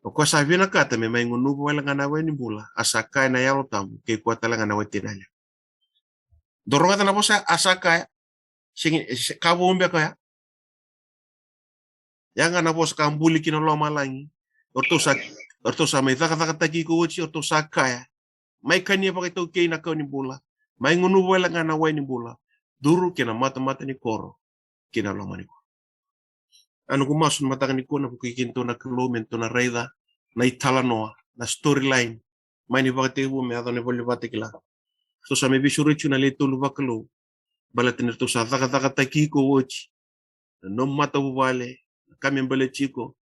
O koya sa vinakata me mai gunuva wale ga na wai ni bula, a sa kaya na Yalo Tabu, kei koya tale ga na watina yalewa. Dou rogoca na vosa, a sa kaya, sega, se, ka vou beka oya. Ya ga na vosa ka buli ki na lomalagi. O ratou sa, o ratou sa mai cakacakataki iko oti, o ratou sa kaya, mai kania vakaitaukei na kau ni bula, mai gunuva wale ga na wai ni bula. curu kei na matamata ni koro kei na loma ni koro. A noqu masu na mataka nikua na vukei kedatou na Kalou me datou na raica na italanoa, na storyline mai na ivakatekivu me yaco na ivola ni Vakatakila. Ratou sa mai veisureti iko na le tolu vakalou, baleta ni ratou sa cakacakataki iko oti na nomu matavuvale, na ka me baleti iko.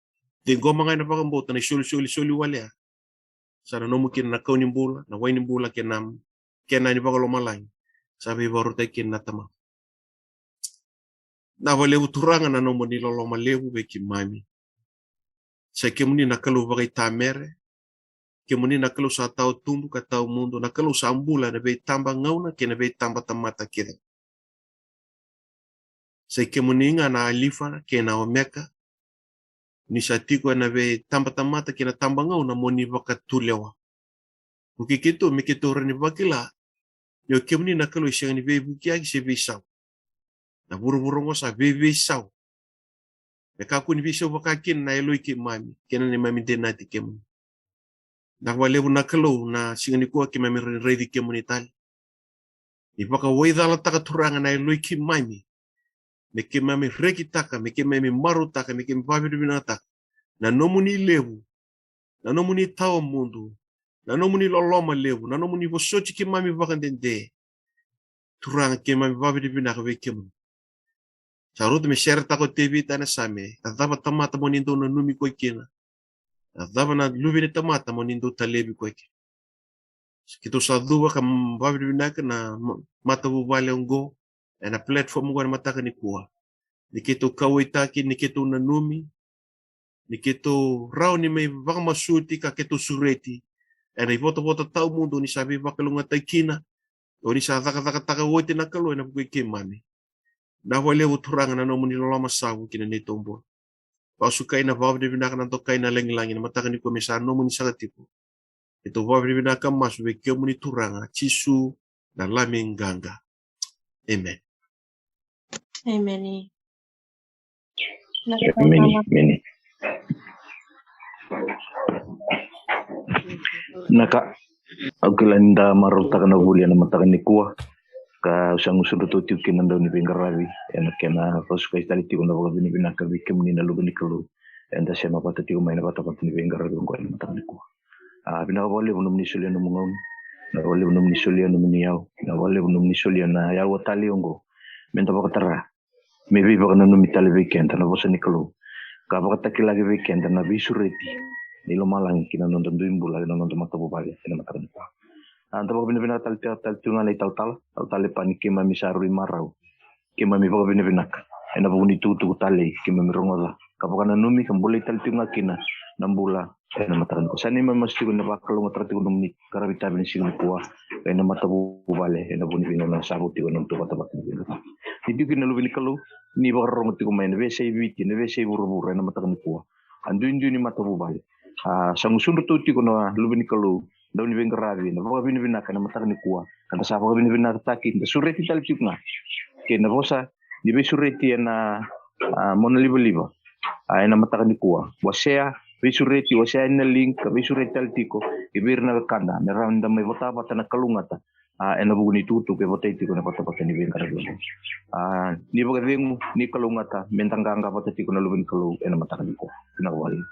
Ciqoma ga ena vakabauta na isolisoli soli wale ya. Sa na nomu kina na kau ni bula, na wai ni bula kei na, kei na ni vakalomalagi. Sa veivakarautaki kina na Tamaqu. Na vakalevu Turaga na nomuni loloma levu vei keimami. Sa i kemuni na Kalou vakaitamere, kemuni na Kalou sa tawa tubu ka tawa mudu, na Kalou sa bula ena veitabagauna kei na veitabatamata kece. Sa i kemuni ga na Alifa kei na Omeka. Ni sa tiko ena veitabatamata kei na tabagauna mo ni vakatulewa. Vukei keitou me keitou rawa ni vakila ni o kemuni na Kalou e sega ni veivukiyaki se veisau. Na vuravura oqo sa veiveisau. Me kakua ni veisau vaka kina na yaloi keimami kei na neimami dinati kemuni. Na vakalevu na Kalou, na siga nikua keimami rawa ni raici kemuni tale. Ni vakawaicalataka Turaga na yaloi keimami, me keimami rekitaka, me keimami marautaka, me keimami vakavinavinakataka na nomuni levu, na nomuni tawa mudu, na nomuni loloma levu, na nomuni vosoti keimami vakadede. Turaga, keimami vakavinavinaka vei kemuni. Sa rauta me seretaka o Tevita ena Same, a cava tamata mo ni dau nanumi koya kina, a cava na luve ni tamata mo ni dau talevi koya kina. Keitou sa cuva ka vakavinavinaka na ma-, matavuvale oqo ena platform oqo ena mataka nikua. Ni keitou kauwaitaki, ni keitou nanumi, ni keitou rawa ni mai vakamasuti ka keitou sureti ena ivotavota tawa mudu ni sa veivakalougatataki kina, o ni sa cakacakataka oti na Kalou ena vuku i keimami. Na vakalevu Turaga na nomuni loloma savu ki na neitou bula. Vakasukai na vakavinavinaka, na dokai, na lagilagi ena mataka nikua me sa nomuni saka tiko. Keitou vakavinavinaka, masu vei kemuni Turaga, Jisu na Lami qaqa. Amen. Amen. Emeni, emeni. Na ka, au kila ni da marautaka na vuli ena mataka nikua. Ka au sa gusudratou tiko kina dau ni veiqaravi ena kena vakasukai tale tiko na vakavinavinaka vei kemuni na luve ni Kalou eda sema vata tiko mai na vatavata ni veiqaravi oqo ena mataka nikua. A, vinaka vakalevu nomuni solia nomu gauna, vinaka vakalevu nomuni solia nomuni yau, vinaka vakalevu nomuni solia na yau a tale oqo. Meda vakatara me veivakananumi tale vei keda na vosa ni Kalou, ka vakatakilaki vei keda na veisureti ni lomalagi ki na noda dui bula, ki na noda matavuvale ena mataka nikua. A, da vakavinavinaka tale, tale, tale tu ga na italatala, talatala Lepani, keimami sa rui marau, keimami vakavinavinaka ena vuku ni tukutuku talei keimami rogoca ka vakananumi ka bolei tale tiko ga kina na bula ena mataka nikua. Sa neimami masu tiko ni vakalougatataka tiko nomuni qaravi tavi ni siga nikua ena matavuvale ena vuku ni veigauna sa vo tiko ena nodatou vatavata ni veiqaravi. Ni tiko kina na luve ni Kalou, ni vakarorogo tiko mai ena veiyasai Viti, ena veiyasai vuravura ena mataka nikua. A duidui ni matavuvale. A, sa gusudratou tiko na luve ni Kalou, dau ni veiqaravi, na vakavinavinaka ena mataka nikua. Ka da sa vakavinavinakataki, da sureti tale tiko ga kei na vosa ni veisureti ena, a, monalivaliva. A, ena mataka nikua. Wasea, veisureti, wasea ena link, ka veisureti tale tiko, e vei ira na wekada, me rawa ni da mai votavata na kalougata. A, ena vuku ni tukutuku e votai tiko ena vatavata ni veiqaravi. A, ni vakacegu, ni kalougata, meda qaqa vata tiko na luve ni Kalou ena mataka nikua. Vinaka vakalevu.